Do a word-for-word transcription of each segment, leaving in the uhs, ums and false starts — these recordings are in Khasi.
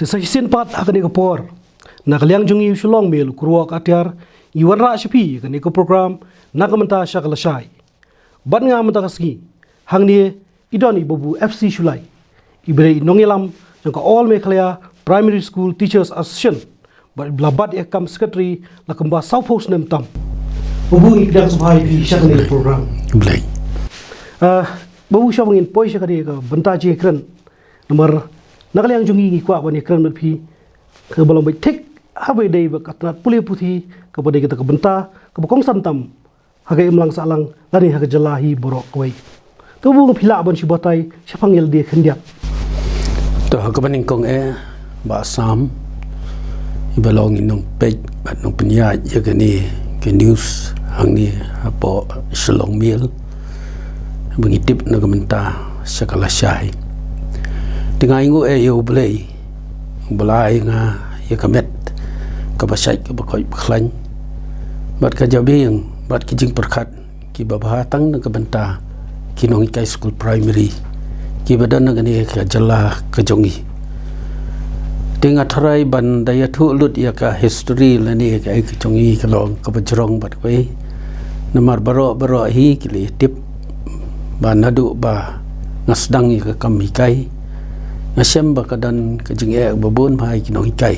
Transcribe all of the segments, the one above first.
Sa shisien pat ha kane ka por, na ka liang jong ngi u Shillong Mail u Kyrwoh Katiar, ngi wanrah sha phi kane ka program Na Ka Bynta Sha Ka Lashai. Bad nga mynta ka sngi, hangne i don i Babu F C Shullai, i ba dei i nongïalam jong ka All Meghalaya Primary School Teachers Association, bad i ba la bat ïa ka kam secretary la kumba sawphew snem tam. Babu, ngi pdiang sngewbha ïa phi sha kane ka program. Khublei. Ah, Babu, shuwa ba ngin poi sha kane ka bynta jingïakren, namar na ka liang jong ngi ngi kwah ban ïakren bad phi kaba long beit thik, haba ïadei bad ka tnat pule puthi, kaba dei kata ka bynta kaba kongsan tam ha ka imlang sahlang lane ha ka jylla hi baroh kawei. To Babu, nga phi lah ban shu batai shaphang ïa lade khyndiat. To, ha kaba nyngkong eh, Bah Sam, i ba long i nongpeit bad nongpynïaid ïa kane ka news hangne hapoh Shillong Mail, ba ngi tip Na Ka Bynta Sha Ka Lashai. Te nga ainguh eh ïa U Blei uba la ai nga ïa ka met kaba shait kaba koit ba khlaiñ, bad ka jabieng bad ki jingpyrkhat kiba bha tang na ka bynta ki nonghikai skul primary kiba don ha kane ka jylla ka jong ngi. Te nga tharai ban da ïathuh lut ïa ka history lane ka, ka jong ngi ka long kaba jrong bad kawei. Namar baroh baroh hi ki la ïatip ba naduh ba nga sdang ïa ka kam hikai, nga shem ba ka don ka jingeh ba bun bha ïa ki nonghikai.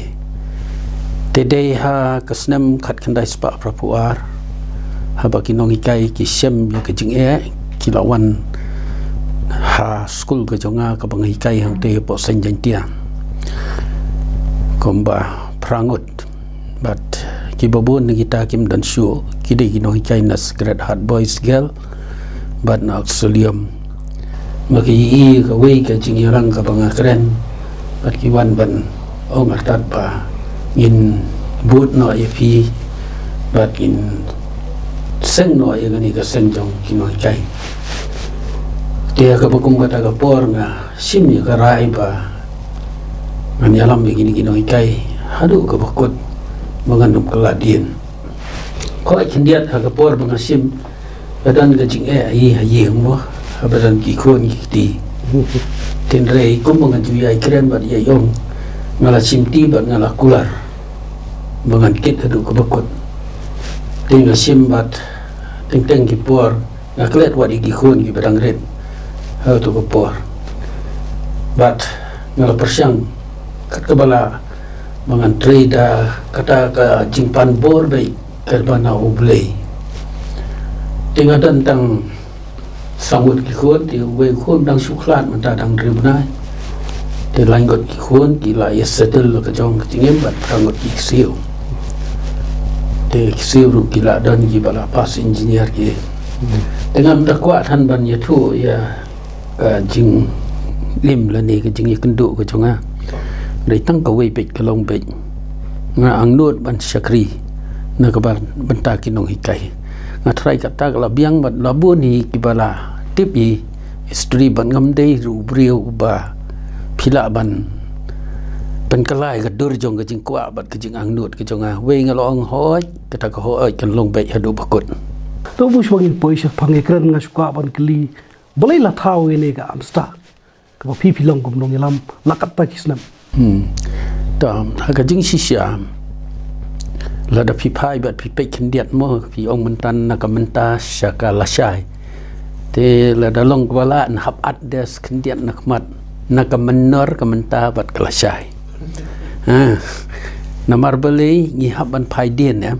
Te dei ha ka snem khatkhyndai spah phraphew ar, haba ki nonghikai ki shem ïa ka jingeh, ki la wan ha skul ka jong nga kaba nga hikai hangtei hapoh Saint Jaintia, kumba phra ngut. Bad kiba bun na kita kim don shuh, ki dei ki nonghikai na Sacred Heart Boys Girl bad na Auxilium. Ba ki ïohi ïa kawei ka jingïalang kaba nga kren, bad ki wan ban ong artat ba ngin bud noh ïa phi, bad ngin seng noh ïa kane ka seng jong ki nonghikai. Te ha kaba kum kata ka por nga shim ïa ka rai ba ngan ïalam ïa kine ki nonghikai haduh kaba kut ba ngan ym kylla dien. Kawei khyndiat ha ka por ba nga shim, ka don ka jingeh ha ïing ha ïing mo, haba don ki khun ki kti. Hynrei kumba nga ju ïai kren bad ïai ong, nga la shim ti bad nga la kular ba ngan kit haduh kaba kut. Te nga shim bad teng teng ki por nga klet wat ïa ki khun kiba dang rit ha kato ka por. Bad nga la pyrshang kat kaba lah ba ngan trei da kata ka jingpan bor beit kaba na U Blei. Te nga don tang saw ngut ki khun, te uwei u khun dang shu khlad mynta dang hynriew bnai. Te lai ngut ki khun ki la ïa settle la ka jong ka jingim bad phra ngut ki ksiew. Te ksiew ruh ki la don kiba la pass engineer ki. Te ngam da kwah than ban ïathuh ïa ka jingim lane ka jingïakynduh ka jong nga. Dei tang kawei beit ka long beit, nga angnud ban shakri na ka ban-, bynta ki nonghikai. Nga tharai kata ka la biang bad la bun hi kiba la tip ïa history bad ngam dei ruh u briew uba phi lah ban pynkylla ïa ka dur jong ka jingkwah bad ka jingangnud ka jong nga. Wei nga la ong hooid, kata ka hooid kan long beit haduh ba kut. To Babu, shuwa ngin poi shaphang ïakren nga shu kwah ban kylli, balei la thaw ïa kane ka AMSTA kaba phi phi long kum nongïalam la katta ki snem? Hmm. To, ha ka jingshisha, lada phi phai bad phi peit khyndiat mo, phi ong mynta Na Ka Bynta Sha Ka Lashai. Te lada long kaba lah, yn hap add des khyndiat na khmat, Na Ka Mynnor, Ka Bynta bad Ka Lashai. Ha. Namar balei ngi hap ban phai dien ïa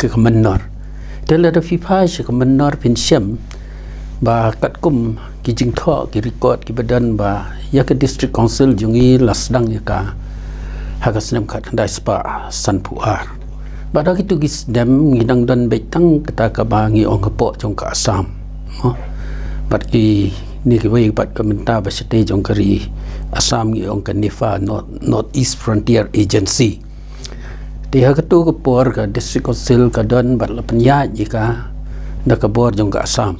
ka, Ka Mynnor. Te lada phi phai sha Ka Mynnor phin shem ba katkum ki jingthoh ki record kiba don ba ïa ka District Council jong ngi la sdang ïa ka ha ka snem khatkhyndai spah sanphew ar. Bad ha kito ki snem ngi dang don beit tang kata kaba ngi ong hapoh jong ka Assam. Mo? Bad kine kiwei pat ka bynta ba shatei jong ka ri Assam ngi ong ka NEFA, North, North East Frontier Agency. Te ha kato ka por ka District Council ka don bad la pynïaid ïa ka da ka bor jong ka Assam.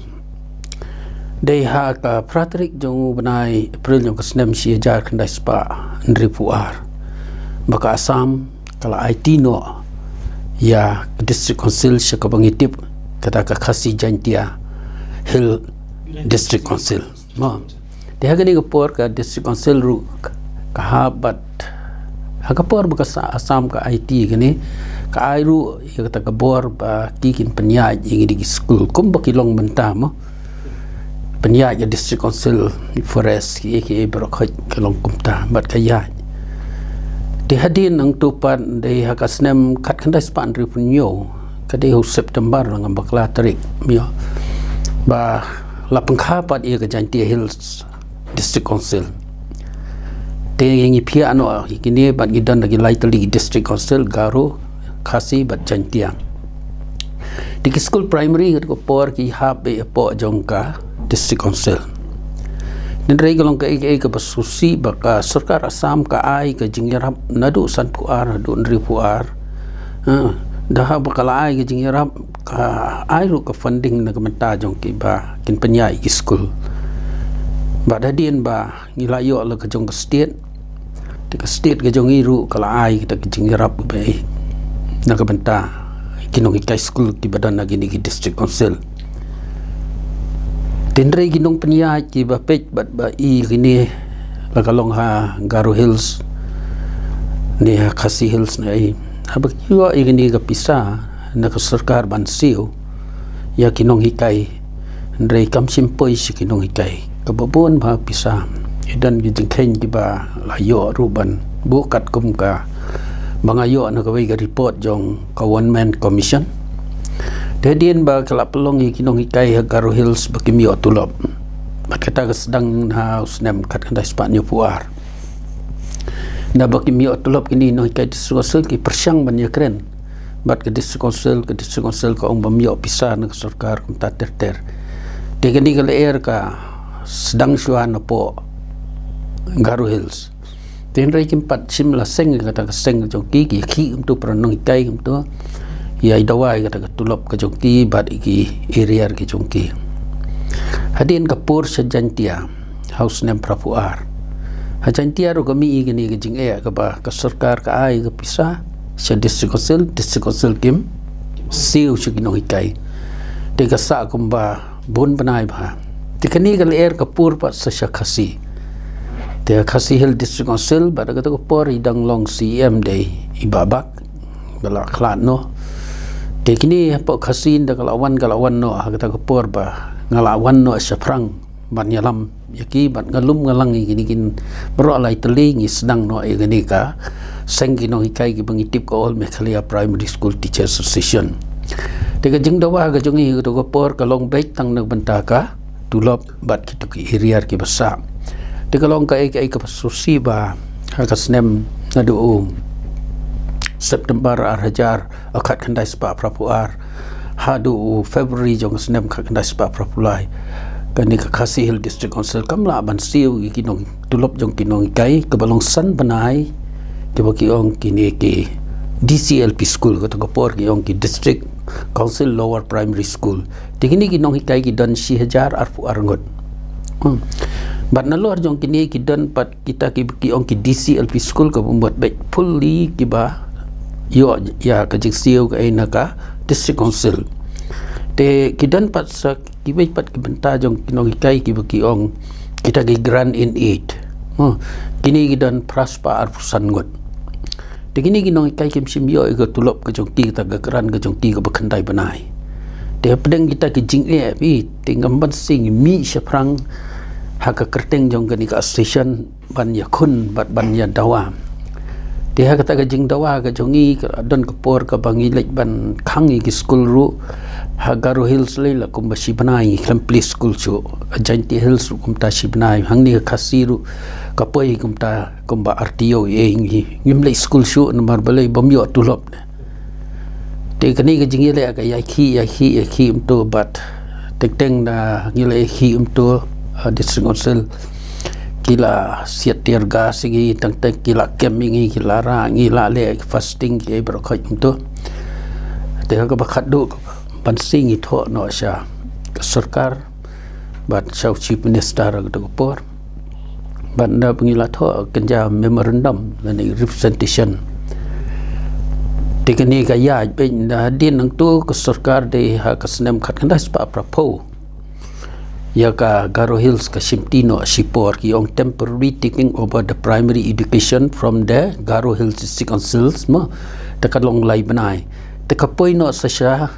Dei ha ka phra tarik jong u bnai April jong ka snem shi hajar khyndai spah hynriewphew ar ba ka Assam ka la aiti noh ïa ka District Council sha kaba ngi tip kata ka Khasi Jaintia Hill District Council. Mo. Te ha kane ka por ka District Council ruh ka hap bad Ha ka por ba ka sa-, Assam ka aiti kane, ka ai ruh ïa kata ka bor ba ki kin pynïaid ïa kine ki skul kumba ki long mynta mo. Pynïaid ka District Council, Forest, kiei kiei baroh khoit ka long kumta bad ka ïaid. Te hadien nangto pat dei ha ka snem khatkhyndai spah hynriewphew hynñiew, ka dei ha u September, la ngam bakla tarik, mo, ba la pynkha pat ïa ka Jaintia Hills District Council. Te ngi phiah noh ïa kine bad ngi don da ki lai tylli ki District Council, Garo, Khasi bad Jaintia. Te ki skul primary ha kata ka por ki hap beit hapoh jong ka District Council. Hynrei ka long kaei kaei kaba sngewsih ba ka sorkar Assam ka ai ka jingïarap naduh sanphew ar haduh hynriewphew ar. Ha, da haba ka la ai ka jingïarap, ka ai ruh ka funding na ka bynta jong kiba kin pynïaid ki skul. Bad hadien ba ngi la ïoh la ka jong ka state, te ka state ka jong ngi ruh ka la ai kita ki jingïarap ba ei na ka bynta ki nonghikai skul kiba don ha kine ki District Council. Te hynrei ki nongpynïaid kiba peit bad ba i kine, la ka long ha Garo Hills ne ha Khasi Hills ne ei, haba ki ïoh ïa kine ka pisa na ka sorkar ban siew ïa ki nonghikai, hynrei kam shym poi sha ki nonghikai, kaba bun bha pisa. Ki don ki jingkheiñ kiba la ïoh ruh ban buh katkum kaba nga ïoh na kawei ka report jong ka One Man Commission. Te hadien ba ka la pynlong ïa ki nonghikai ha Garo Hills ba kim ïoh tulop, bad kata ka sdang ha u snem khatkhyndai spah hynñiewphew ar. Naba kim ïoh tulop kine ki nonghikai District Council ki pyrshang ban ïakren bad ka District Council, ka District Council ka ong bym ïoh pisa na ka sorkar kumta ter ter. Te kane ka lyer ka sdang shuwa napoh Garo Hills. Te hynrei kim pat shim la seng ïa kata ka seng ka jong ki, ki ïakhih kumto, para nonghikai kumto, ïa i dawa ïa kata ka tulop ka jong ki bad ïa ki arrear ki jong ki. Hadien ka por sha Jaintia ha u snem phraphew ar. Ha Jaintia ruh ka mih ïa kane ka jingeh kaba ka sorkar ka ai ka pisa sha District Council, District Council kim siew sha ki nonghikai. Te ka sah kumba bun bnai bha. Te kane ka lyer ka pur pat sa sha Khasi. Te Khasi Hill District Council bad ha kata ka por i dang long C E M dei i Bah Bak, ba la khlad noh. Te kine hapoh Khasi ynda ka la wan, ka la wan noh ha kata ka por ba nga la wan noh shaphrang ban ïalam ïa ki, bad nga lum nga lang ïa kine kin baroh lai tylli, ngi sdang noh ïa kane ka seng ki nonghikai kiba ngi tip ka All Meghalaya Primary School Teachers Association. Te ka jingdawa ka jong ngi ha kata ka por ka long beit tang na ka bynta ka tulop bad kito ki arrear kiba sah. Te ka long kaei kaei kaba sngewsih ba ha ka snem naduh u September ar hajar, khatkhyndai spah phraphew ar haduh u February jong ka snem khatkhyndai spah phraphew lai, kane ka Khasi Hill District Council kam lah ban siew ïa ki nong, tulop jong ki nonghikai, kaba long san bnai, kiba ki ong kine ki D C L P school, kata ka por ki ong ki District Council Lower Primary School. Te kine ki nonghikai ki don shi hajar arphew ar ngut. Hmm. Bad nalor jong kine ki don pat kita ki, ki ong ki D C L P school kaba mut beit fully kiba ïoh ïa ka jingsiew kaei na ka District Council. Te ki don pat sa kiwei pat ki bynta jong ki nonghikai kiba ki ong kita ki grant in aid. Hmm. Kine ki don phra spah arphew san ngut. Te kine ki nonghikai kim shym ïoh ïa ka tulop ka jong ki, kata ka grant ka jong ki kaba khyndai bnai. Te hapdeng kita ki jingeh, te ngam ban sing mih shaphrang ha ka kyrteng jong kane ka association ban ïakhun bad ban ïadawa. Te ha kata ka jingdawa ka jong ngi ka don ka por kaba ngi leit ban khang ïa ki skul ruh. Ha Garo Hills lei la kumba shi bnai ngi khlem plie skul shuh. Ha Jaintia Hills ruh kumta shi bnai. Hangne ha Khasi ruh ka poi kumta kumba artio ïa ngi. Ngim leit skul shuh namar balei, bym ïoh tulop. Te kane ka jingïaleh ka ïakhih, ïakhih, ïakhih kumto bad teng teng da ngi la ïakhih kumto, ah, District Council ki la siat tear gas ïa ngi, teng teng ki la kem ïa ngi, ki la rah ïa ngi, la leh fasting, kiei baroh khoit kumto. Te ha kaba khatduh ban sing ngi thoh noh sha ka sorkar bad sha u Chief Minister ha kata ka por. Bad nda ba ngi la thoh kynja memorandum lane representation. Te kane ka ïaid beit, nda hadien nangto ka sorkar dei ha ka snem khatkhyndai spah phraphew. ïa ka Garo Hills ka shimti noh shipor, ki ong temporary taking over the primary education from the Garo Hills District Councils mo, te ka long lai bnai. Te ka poi noh sa sha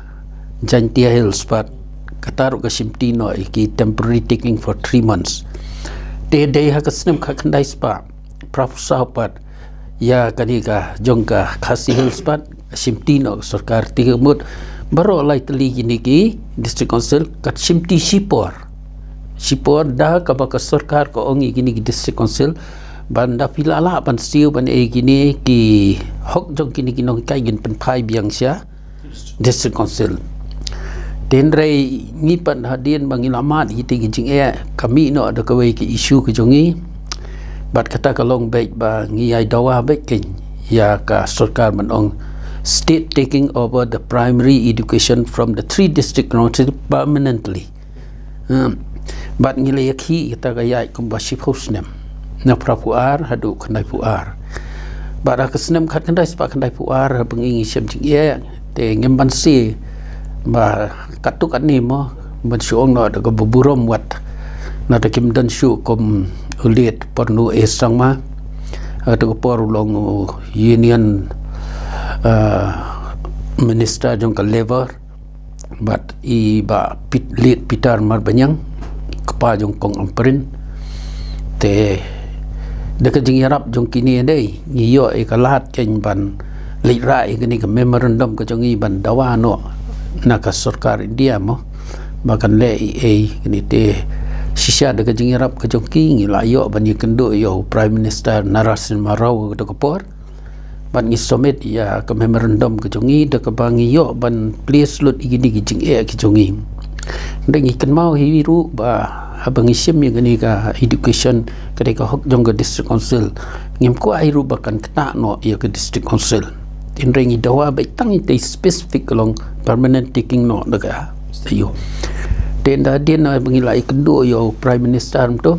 Jaintia Hills pat, kata ruh ka shimti noh ïa ki temporary taking for three months. Te dei ha ka snem khatkhyndai spah phra phew saw pat, ïa kane ka jong ka Khasi Hills pat shimti noh ka sorkar. Te ka mut baroh lai tylli kine ki District Council ka shimti shipor, shipor da kaba ka sorkar ka ong ïa kine ki District Council ban da phi lah lah ban siew ban ei kine ki hok jong kine ki nonghikai, ngin pynphai biang sha District Council. Te hynrei ngi pat hadien ba ngi la mad ïa kite ki jingeh, ka mih noh da kawei ka issue ka jong ngi. Bad kata ka long beit ba ngi ïai dawa beit kein ïa ka sorkar ban ong state taking over the primary education from the three district council permanently. Hmm. Bad ngi la ïakhih kata ka ïaid kumba shiphew snem, na phra phew ar haduh khyndai phew ar. Bad ha ka snem khatkhyndai spah khyndai phew ar, haba ngi ngi shem jingeh, te ngim banse ba katto katne mo, ban shu ong noh da kaba burom wat, na da kim don shuh kum u Lat Pornu A Sangma, ha kato ka por u long u Union, eh, Minister jong ka Labour. Bad i Bah Pit-, Lat Peter Marbaniang, kpa jong Kong Ampareen. Te da ka jingïarap jong kine dei ngi ïoh ïa ka lad kein ban leit rah ïa kane ka memorandum ka jong ngi ban dawa noh na ka sorkar India mo, ba kan leh ei ei kane. Te shisha da ka jingïarap ka jong ki ngi la ïoh ban ïakynduh ïa u Prime Minister Narasimha Rao ha kato ka por. Bad ngi submit ïa ka memorandum ka jong ngi da kaba ngi ïoh ban plie lut ïa kine ki jingeh ki jong ngi. Hynrei ngi kynmaw hi ruh ba haba ngi shim ïa kane ka education, ka dei ka hok jong ka District Council, ngim kwah hi ruh ba kan ktah noh ïa ka District Council. Hynrei ngi dawa beit tang ïa kata specific ka long permanent taking noh da ka S A U. Te hadien ba ngi la ïakynduh ïa u Prime Minister mynta,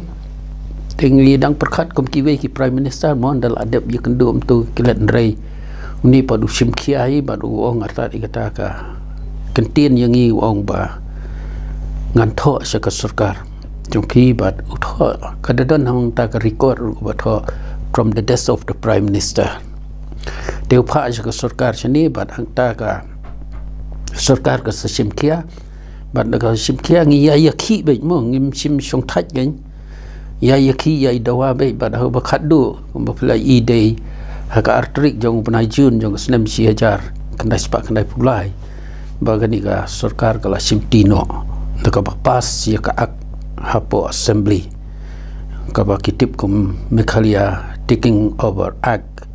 te ngi dang pyrkhat kum kiwei ki Prime Minister mo, ynda la dep ïakynduh mynta ki leit, hynrei une pat u shim khia hi bad u ong artat ïa kata ka kyntien ïa ngi, u ong ba ngan thoh sha ka sorkar jong phi. Bad u thoh, ka da don hangta ka record ruh ba thoh from the desk of the Prime Minister. Te u phah sha ka sorkar shane bad hangta ka sorkar ka sa shim khia. Bad da ka shim khia ngi ïa ïakhih beit mo, ngim shim shongthait kein. Ïa ïakhih, ïa dawa beit bad haba khatduh kumba phi la i dei ha ka ar tarik jong u bnai June jong ka snem shi hajar khyndai spah khyndai phew lai, ba kane ka sorkar ka la shimti noh da kaba pass ïa ka Act hapoh Assembly, kaba ki tip kum Meghalaya Taking Over Act,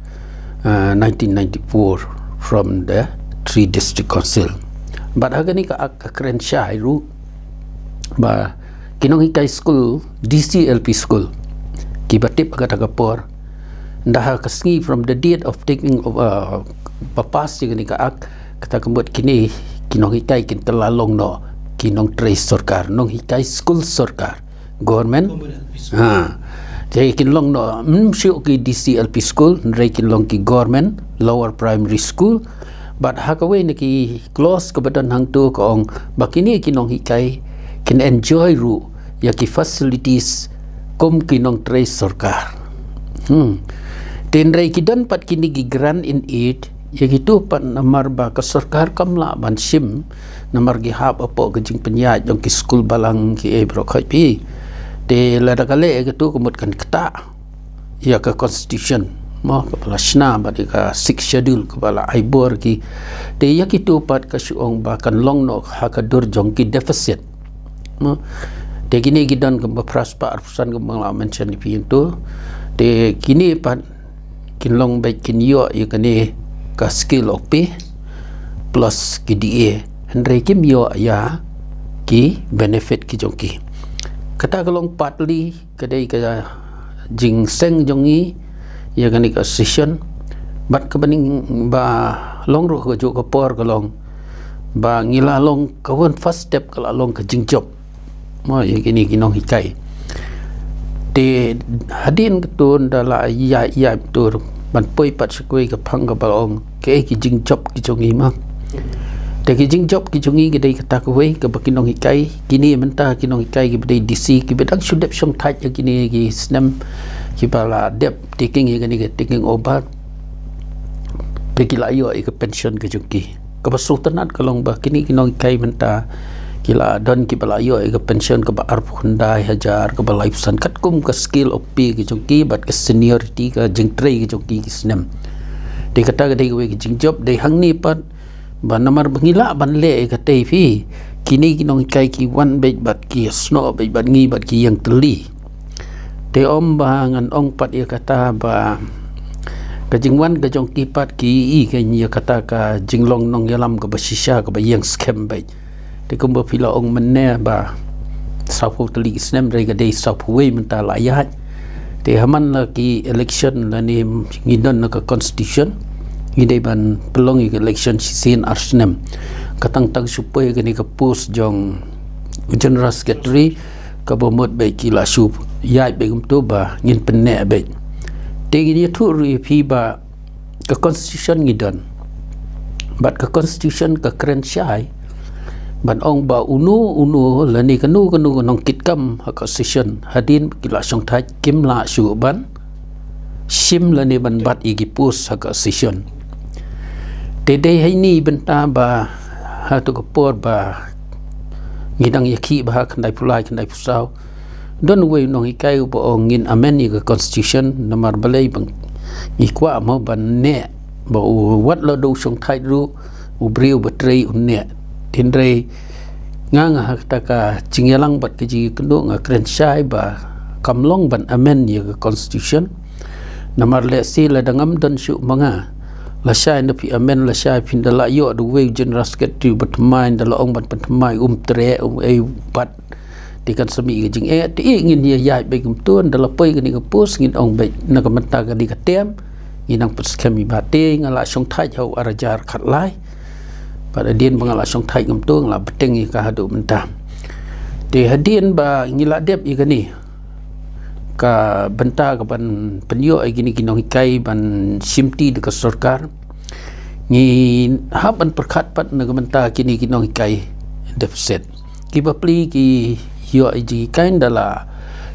uh, nineteen ninety-four from the Three District Council. Bad ha kane ka Act ka kren shai ruh ba ki nonghikai skul, D C L P school, kiba tip ha kata ka por, ynda ha ka sngi from the date of taking of, uh, ba pass ïa kane ka Act, kata ka mut kine ki nonghikai kin kylla long noh ki nongtrei sorkar, nonghikai skul sorkar, government. Ha. Te kin long noh, ym shuh ki D C L P school, hynrei kin long ki government lower primary school. Bad ha kawei na ki clause kaba don hangto ka ong ba kine ki nonghikai kin enjoy ruh ïa ki facilities kum ki nongtrei sorkar. Hmm. Te hynrei ki don pat kine ki grant in aid ïa kito pat namar ba ka sorkar kam lah ban shim, namar ki hap hapoh ka jingpynïaid jong ki skul balang ki ei baroh khoit phi. Te lada ka leh ïa kato ka mut kan ktah ïa ka constitution mo, kaba la shna bad ïa ka Sixth Schedule kaba la ai bor ki. Te ïa kito pat ka shu ong ba kan long noh ha ka dur jong ki deficit mo. Te kine ki don kaba phra spah arphew san kaba nga la mention ïa phi hangto. Te kine pat kin long beit kin ïoh ïa kane ka scale of pay plus ki D A, hynrei kim ïoh ïa ki benefit ki jong ki. Kata ka long partly ka dei ka jingseng jong ngi ïa kane ka session. Bad kaba ning ba long ruh ka juh ka por ka long ba ngi la long, ka wan first step ka la long ka jingjop mo ïa kine ki nonghikai. Te hadien kato ynda la ïa ïa tur ban poi pat sha kawei ka phang kaba ong kaei ki jingjop ki jong ngi mo. Te ki jingjop ki jong ngi ki dei kata kawei, kaba ki nonghikai, kine mynta ki nonghikai kiba dei D C, kiba dang shu dep shongthait ïa kine ki snem, kiba la dep taking ïa kine ki taking over. Te ki la ïoh ïa ka pension ka jong ki. Kaba sngewtynnat ka long ba kine ki nonghikai mynta ki la don kiba la ïoh ïa ka pension kaba arphew khyndai hajar, kaba laiphew san, katkum ka scale of pay ka jong ki bad ka seniority, ka jingtrei ka jong ki ki snem. Te kata ka dei kawei ka jingjop. Dei hangne pat ba namar ba ngi lah ban leh ïa katei phi, kine ki nonghikai ki wan beit bad ki snoh beit bad ngi bad ki ïeng tylli. Te ym ba ngan ong pat ïa kata ba ka jingwan ka jong ki pat ki ïohi kein ïa kata ka jinglong nongïalam kaba shisha kaba ïeng skhem beit. Te kumba phi la ong mynne ba sawphew tylli ki snem, hynrei ka dei sawphew wei mynta la ïaid. Te ha man la ki election lane ngi don la ka constitution, ngi dei ban pynlong ïa ka election shisien ar snem. Ka tang tang shu poi kane ka post jong general secretary, kaba mut beit ki la shu ïaid beit kumto ba ngin pynneh beit. Te ngin ïathuh ruh ïa phi ba ka constitution ngi don. Bad ka constitution ka kren shai ban ong ba uno uno lane kano kano ka nongkitkam ha ka session, hadien ki la shongthait, kim lah shuh ban shim lane ban bat ïa ki post ha ka session. Te dei ha ine i bynta ba ha tu ka por ba ngi dang ïakhih ba ha khyndai phew lai khyndai phew saw, don uwei u nonghikai uba ong ngin amend ïa ka constitution, namar balei ba ngi kwah mo ban neh ba u wat la dei u shongthait ruh, u briew ba trei un neh. Hynrei nga, nga ha kata ka jingïalang bad ka jingïakynduh nga kren shai ba kam long ban amend ïa ka constitution. Namar lehse lada ngam don shuh ma nga, lashai na phi amend, lashai phin da lah ïoh da uwei u general secretary ba thymmai, da la ong ban pynthymmai, um treh, um ei, bat. Te kan sa mih ka jingeh, te ngin ïa ïaid beit kumto, da la poi kane ka post ngin ong beit na ka mynta kane ka term ngi nang pynskhem ïa ba te nga la shongthait ha u ar hajar khatlai. Bad hadien ba nga la shongthait kumto nga la bteng ïa ka haduh mynta. Te hadien ba ngi la dep ïa kane ka bynta ka ban pynïoh ïa kine ki nonghikai ban shimti da ka sorkar, ngi hap ban pyrkhat pat na ka bynta kine ki nonghikai deficit. Ki bapli ki ïoh ïa jinghikai da la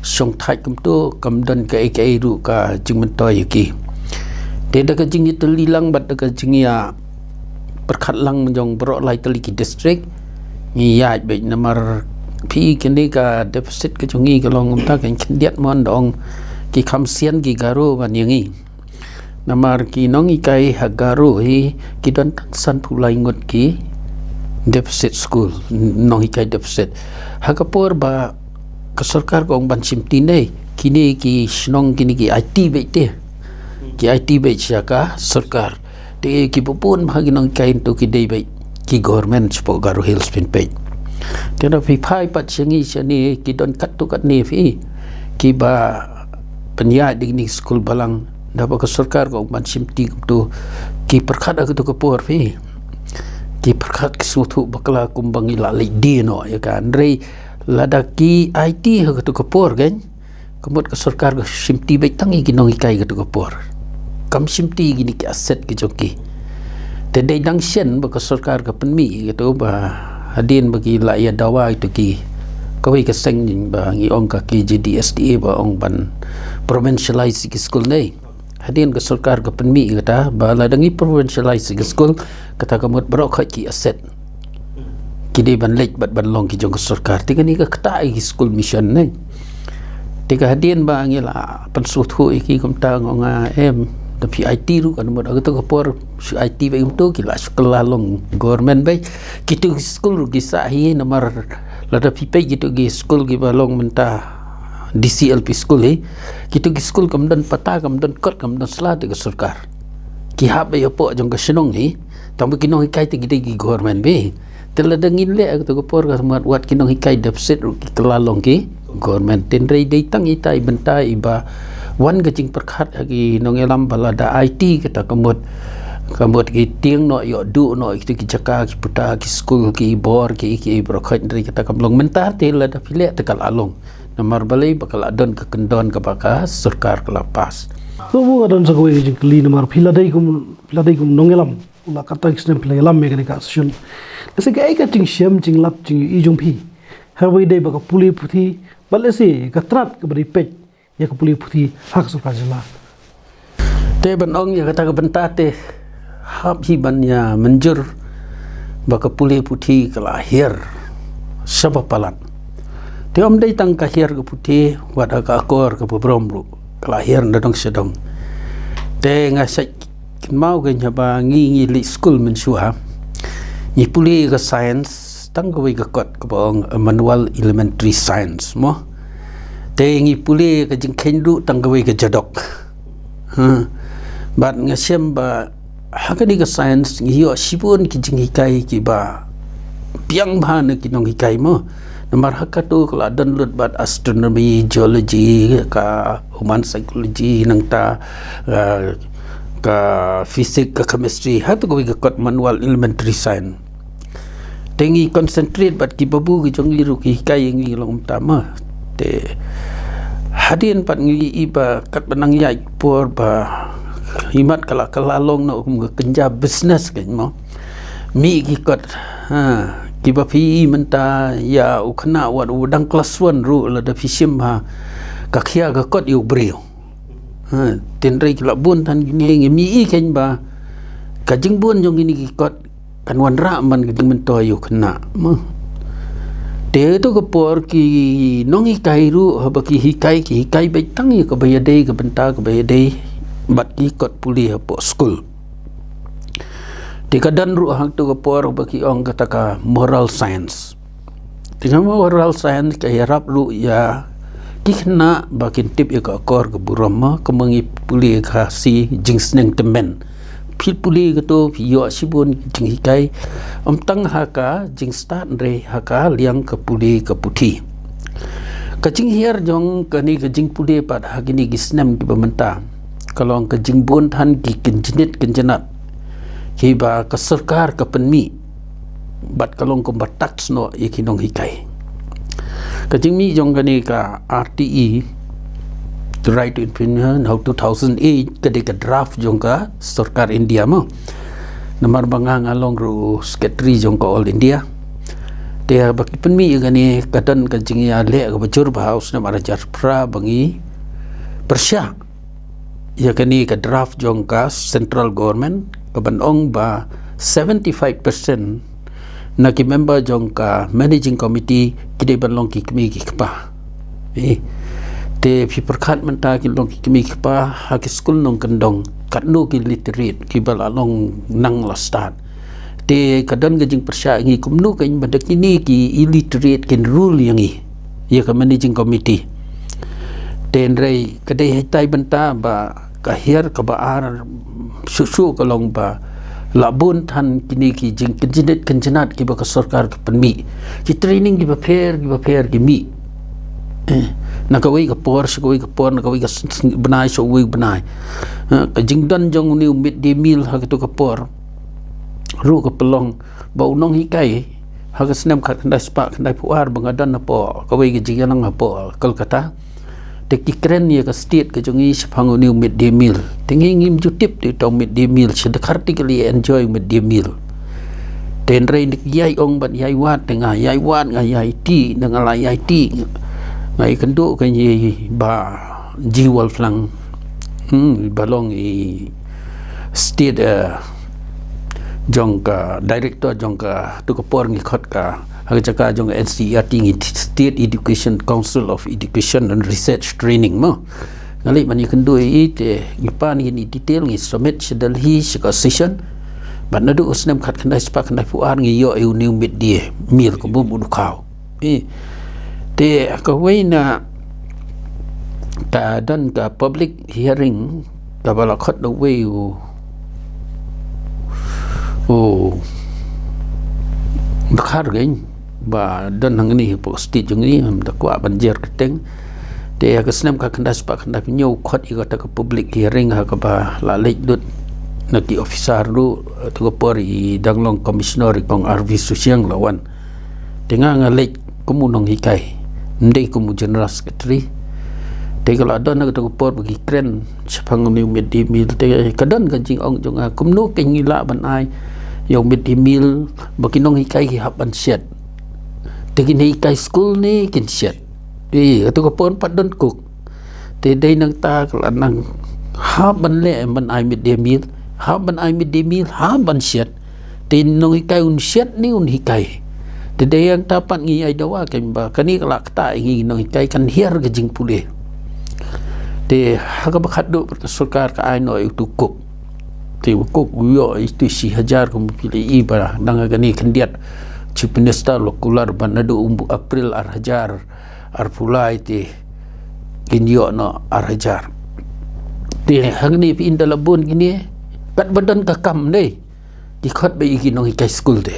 shongthait kumto, kam don kaei kaei ruh ka jingmyntoi ïa ki. Te da ka jingïatylli lang bad da ka jingïa pyrkhat lang jong baroh lai tylli ki district, ngi ïaid beit namar phi kine ka deficit ka jong ngi ka long kumta, kan khyndiat mon da ong ki kham sian ki Garo ban ïa ngi. Namar ki nonghikai ha Garo hi ki don tang sanphew lai ngut ki deficit school, nonghikai deficit. Ha ka por ba ka sorkar ka ong ban shimti ne, kine ki shnong kine ki aiti beit te. Ki aiti beit sha ka sorkar. Te ki bun bha ki nonghikai to ki dei beit ki government shapoh Garo Hills phin peit. Te na phi phai pat sha ngi shane ki don katto katne phi, kiba pynïaid da kine ki skul balang, da ba ka sorkar ka ong ban shimti kumto, ki pyrkhat ha kato ka por phi. Ki pyrkhat, ki sngewthuh bakla kumba ngi la leit die noh ïa ka. Hynrei lada ki aiti ha kato ka por kan, ka mut ka sorkar ka shimti beit tang ïa ki nonghikai kato ka por. Kam shimti ïa kine ki asset ki jong ki. Te dei dang shen ba ka sorkar ka pynmih ïa kato ba hadien ba ki la ïa dawa ïa kato ki, kawei ka seng ba ngi ong ka K J D S D A ba ong ban provincialize ïa ki skul ne. Hadien ka sorkar ka pynmih ïa kata ba lada ngi provincialize ïa ki skul, kata ka mut baroh khoit ki asset ki dei ban leit bad ban long ki jong ka sorkar. Te kane ka ktah ïa ki skul mission ne. Te ka hadien ba ngi la pynsngewthuh ïa ki kumta, nga ong, ah, em, da phi aiti ruh kan mut ha kato ka por shu aiti beit kumto, ki la shu kylla long government beit. Kito ki skul ruh ki sah hi namar lada phi peit kito ki skul kiba long mynta D C L P school hi, kito ki skul kam don patta, kam don kot, kam don sla te ka sorkar. Ki hap beit hapoh jong ka shnong hi. Tang ba ki nonghikai te ki dei ki government beit. Te lada ngin leh ha kato ka por ka mut wat ki nonghikai deficit ruh ki kylla long ki government. Hynrei dei tang ita i bynta iba wan ka jingpyrkhat ha ki nongïalam ba lada aiti kata ka mut, ka mut ki tieng noh, ïoh duh noh ïa kito ki jaka, ki puta, ki skul, ki bor, ki, ki baroh khoit, hynrei kata kam long mynta. Te lada phi leh te ka la long. Namar balei? Ba ka la don ka kyndon kaba ka sorkar ka la pass. To, nga don sa kawei ka jingkylli, namar phi la dei kum, phi la dei kum nongïalam La katta ki snem phi la ïalam ïa kane ka session. Lehse kaei ka jingshem jinglap jingïohi jong phi ha kaba ïadei bad ka pule puthi, bad lehse ka tnat kaba dei peit ïa ka pule puthi ha ka sorkar jylla. Te ban ong ïa kata ka bynta te hap hi ban ïa mynjur ba ka pule puthi ka la hiar shaba palat. Te ym dei tang ka hiar ka puthi, wat ha ka akor kaba burom ruh ka la hiar na dong sha dong. Te nga shait kynmaw ka haba ngi ngi leit skul mynshuwa, ngi pule ka science tang kawei ka kot kaba ong Emmanuel Elementary Science mo. Te ngi pule ka jingkheiñ ruh tang kawei ka jadok. Ha. Bad nga shem ba ha kane ka science ngi ïoh shibun ki jinghikai kiba biang bha na ki nonghikai mo. Namar ha kato ka la don lut bad astronomy, geology, ka human psychology, nangta, ah, ka physics, ka chemistry, ha kawei ka kot Emmanuel Elementary Science. Te ngi concentrate bad ki babu ki jong ngi ruh ki hikai ïa ngi long kumta ma. Te hadien pat ngi i ba katba nang ïaid por ba imat ka la ka la long na kum ka kynja business ka mo. Mih ki kot, ha, kiba phi i mynta ïa u khynnah wat u dang klas one ruh lada phi shim ha ka khia ka kot ïa u briew. Ha, tynrai ki la bun than kine ngi mih i khein ba ka jingbun jong kine ki kot kan wanrah man ka jingmyntoi ïa u khynnah. Mo. Te to ka por ki nonghikai ruh haba ki hikai ki hikai beit tang ïa kaba ïadei ka bynta kaba ïadei bad ki kot pule hapoh skul. Te ka don ruh ha to ka por ba ki ong kata ka moral science. Te ka moral science ka ïarap ruh ïa ki khynnah ba kin tip ïa ka akor ka burom ma, ka ma ngi pule ka si jingsneng tymmen. Phi pule kato phi ïoh shibun jinghikai. Ym tang ha ka jingstad hynrei ha ka liang ka pule ka puthi. Ka jinghiar jong kane ka jingpule pat ha kine ki snem kiba mynta ka long ka jingbun than ki kynjnit kynjnat kiba ka sorkar ka pynmih bad ka long kumba tax noh ïa ki nonghikai. Ka jingmih jong kane ka R T E, the Right to Information, ha u two thousand eight, ka dei ka draft jong ka sorkar India mo. Namar ba nga nga long ruh secretary jong ka All India. Te ba ki pynmih ïa kane ka don ka jingïaleh kaba jur bha ha u snem ar hajar phra ba ngi pyrshah ïa kane ka draft jong ka central government kaban ong ba seventy-five percent na ki member jong ka managing committee ki dei ban long ki kmie ki kpa. Eh, te phi pyrkhat mynta ki long ki kmie ki kpa ha ki skul nongkyndong katno ki literate kiba la long nang la stad. Te ka don ka jingpyrshah ïa ngi kumno kan ba da kine ki illiterate kin rule ïa ngi, ïa ka managing committee. Te hynrei ka dei haitai bynta ba ka hiar kaba ar shuh shuh ka long ba la bun than kine ki jingkynjnit kynjnat kiba ka sorkar ka pynmih. Ki training kiba pher kiba pher ki mih. Eh, na kawei ka por sha kawei ka por, na kawei ka s-, s-, bnai sha kawei bnai. Eh, ka jingdon jong une u midday meal ha kato ka por ruh ka pynlong ba u nonghikai ha ka snem khatkhyndai spah khyndaiphew ar ba nga don hapoh kawei ka jingïalang hapoh Kolkata. Te ki kren ïa ka state ka jong ngi shaphang une u midday meal. Te ngi ngim ju tip te uta u midday meal, sha dkhar te ki la enjoy u midday meal. Te hynrei ngi ïai ong bad ïai wad, te nga ïai wad, nga ïai ti, te nga la ïai ti. Nga ïakynduh ka ngi ba G Walflang. Hmm, ba long i state, eh, jong ka director jong ka, tu ka por ngi khot ka ha ka jaka jong N C E R T, ngi State Education Council of Education and Research Training mo. Nga leit ban ïakynduh ïa i te ngi pan ïa kine detail, ngi submit sha Delhi sha ka session. Bad naduh u snem khatkhyndai spah khyndaiphew ar ngi ïoh ïa une u midday meal kumba u dkhot. Eh, te kawei na ka don ka public hearing kaba la khot da uwei u, u dkhar keiñ ba don hangne hapoh state jong ngi, ym da kwah ban jer kyrteng. Te ha ka snem khatkhyndai spah khyndaiphew hynñiew khot ïa kata ka public hearing ha kaba la leit lut na ki officer ruh, tu ka por i dang long commissioner i kong R V Susiang la wan. Te nga nga leit kum u nonghikai, ym dei kum u general secretary. Te ka la don ha kato ka por ba ki kren shaphang une u mid day meal, te ka don ka jingong jong nga, kumno kein ngi lah ban ai ïa u mid day meal ba ki nonghikai ki hap ban shet. Te ki nonghikai skul ne kin shet. Te kato ka por pat don cook. Te dei nangta ka la nang hap ban leh ban ai mid day meal, hap ban ai mid day meal, hap ban shet. Te nonghikai un shet ne un hikai. Te dei nangta pat ngi ai dawa kein ba kane ka la ktah ïa ngi nonghikai, kan hiar ka jingpule. Te ha kaba khatduh pat ka sorkar ka ai noh ïa uto u cook. Te u cook u ïoh ïa uto u shi hajar, kumba phi la ïohi ba dang ha kane khyndiat Chief Minister u la kular ba naduh u April ar hajar arphew lai te kin ïoh noh ar hajar. Te hangne phi, ynda la bun kine, katba don ka kam ne, ki khot beit ïa ki nonghikai skul te.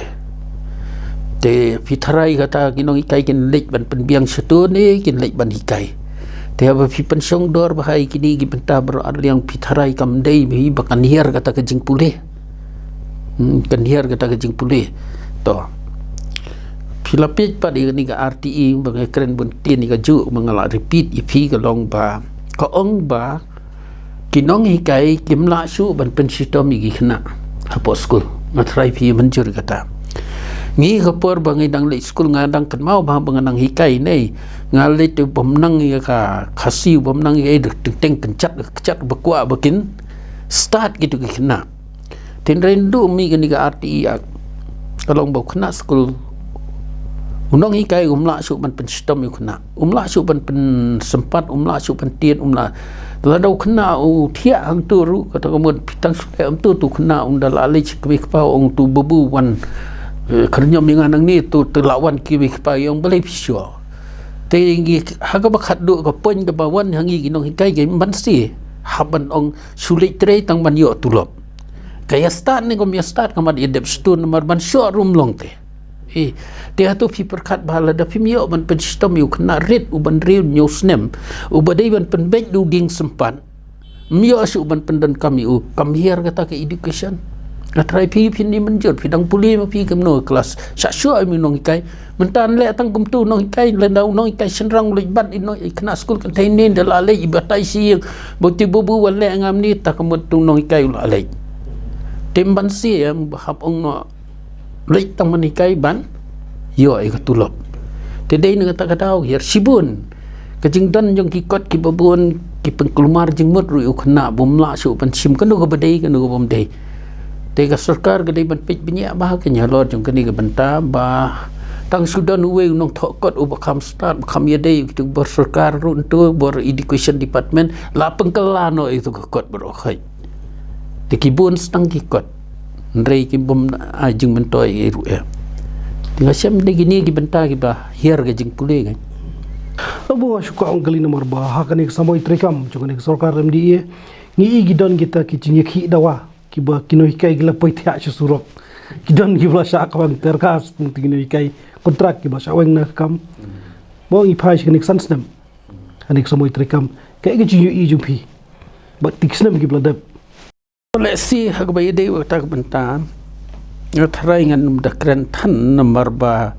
Te phi tharai kata ki nonghikai kin leit ban pynbiang shato ne kin leit ban hikai. Te haba phi pynshong dor bha ïa kine ki bynta baroh arliang, phi tharai kam dei hi ba kan hiar kata ka jingpule. Hmm, kan hiar kata ka jingpule. To, phi la peit pat ïa kane ka R T E ba nga kren bun ktien, ïa kajuh ba nga la repeat ïa phi ka long ba, ka ong ba ki nonghikai kim lah shuh ban pynshitom ïa ki khynnah hapoh skul. Nga tharai phi mynjur ïa kata. Ngi ka por ba ngi dang leit skul, nga dang kynmaw bha ba nga nang hikai ne, nga leit, u bym nang ïa ka Khasi, u bym nang ïa ka, teng teng kynjat kynjat ba kwah ba kin stad kito ki khynnah. Te hynrei naduh mih kane ka R T E Act, ka long ba u khynnah skul, u nonghikai um lah shuh ban pynshitom ïa u khynnah, um lah shuh ban pynsympat, um lah shuh ban tied, um lah. Lada u khynnah u thiah hangto ruh, kata ka mut phi tang shu leh kumto, uto u khynnah un da lah leit sha ki mei ki pa, ong uto u babu wan, eh, khyrñiom ïa nga nangne, to te lah wan ki mei ki pa, ïa ong balei phi shu. Te ngi ha kaba khatduh, ka point kaba wan ha ngi ki nonghikai ka ban shu, hap ban ong shu leit trei tang ban ïoh tulop. Ka ïa stad ne kam ïa stad, ka mat ïa dep stud namar ban shoh ruh um long te. Eh, te hato phi pyrkhat ba lada phim ïoh ban pynshitom ïa u khynnah rit uba hynriew hynñiew snem, uba dei ban pynbeit da u dieng sympat, ym ïoh shuh ban pyndonkam ïa u, kam hiar kata ka education? Nga tharai phi, phin ïa mynjur, phi dang pule ma phi kumno klas, shah shuh ïa u nonghikai. Mynta leh tang kumto u nonghikai, lada u nonghikai shynrang u leit bat ïa u nong, ïa u khynnah skul, kan thei ne da lah leit, i batai shi ïing ba uto u babu wan leh ngam ne, ta ka mut uto u nonghikai u lah leit. Te ym ban shu ïa hap ong noh leit tang ban hikai ban ïoh ïa ka tulop. Te dei na kata ka daw hiar shibun ka jingdon jong ki kot kiba bun, ki pynkulmar jingmut ruh ïa u khynnah, bym lah shuh ban shim kano kaba dei, kano kaba ym dei. Te ka sorkar ka dei ban peit bniah bha ka halor jong kane ka bynta ba tang shu don uwei u nongthoh kot uba kham stad, ba kham ïadei ïa kito bor sorkar ruh, uto bor education department, la pynkylla noh ïa kito ka kot baroh khoit. Te ki bun sdang ki kot, hynrei ki bym ai jingmyntoi ei ruh eh. Te nga shem dei kine ki bynta kiba hiar ka jingpule ka. Abo shu ka ong kali namar ba ha kane ka samoi treikam jong kane ka sorkar M D A, ngi i ki don kita ki jingïakhih dawa kiba ki nonghikai ki la poi thiah sha surok. Ki don kiba la shah kawang terkas, ki nonghikai kontrak kiba shah weng na ka kam. Mo ngi phai sha kane ka san snem. Kane ka samoi treikam, kaei ka jingïohi jong phi bad ki snem kiba la dep? Lehse ha kaba ïadei bad kata ka bynta, nga tharai ngan ym da kren than namar ba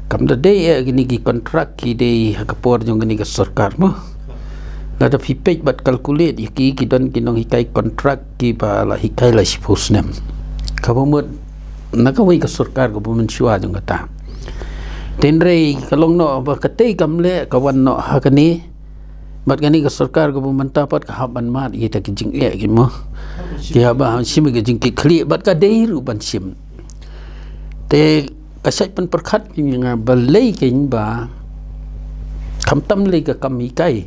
kam da dei eh kine ki kontrak ki dei ha ka por jong kane ka sorkar mo. Lada phi peit bad calculate ïa ki, ki don ki nonghikai kontrak kiba la hikai la shiphew snem. Kaba mut na kawei ka sorkar kaba mynshuwa jong kata. Te hynrei ka long noh ba katei kam leh, ka wan noh ha kane. Bad kane ka sorkar kaba mynta pat ka hap ban mad ïa kita ki jingeh ki mo. Ki hap ban shim ïa ka jingkitkhlieh bad ka dei ruh ban shim. Te ka shait pynpyrkhat ïa nga balei kein ba khamtam lei ka kam hikai.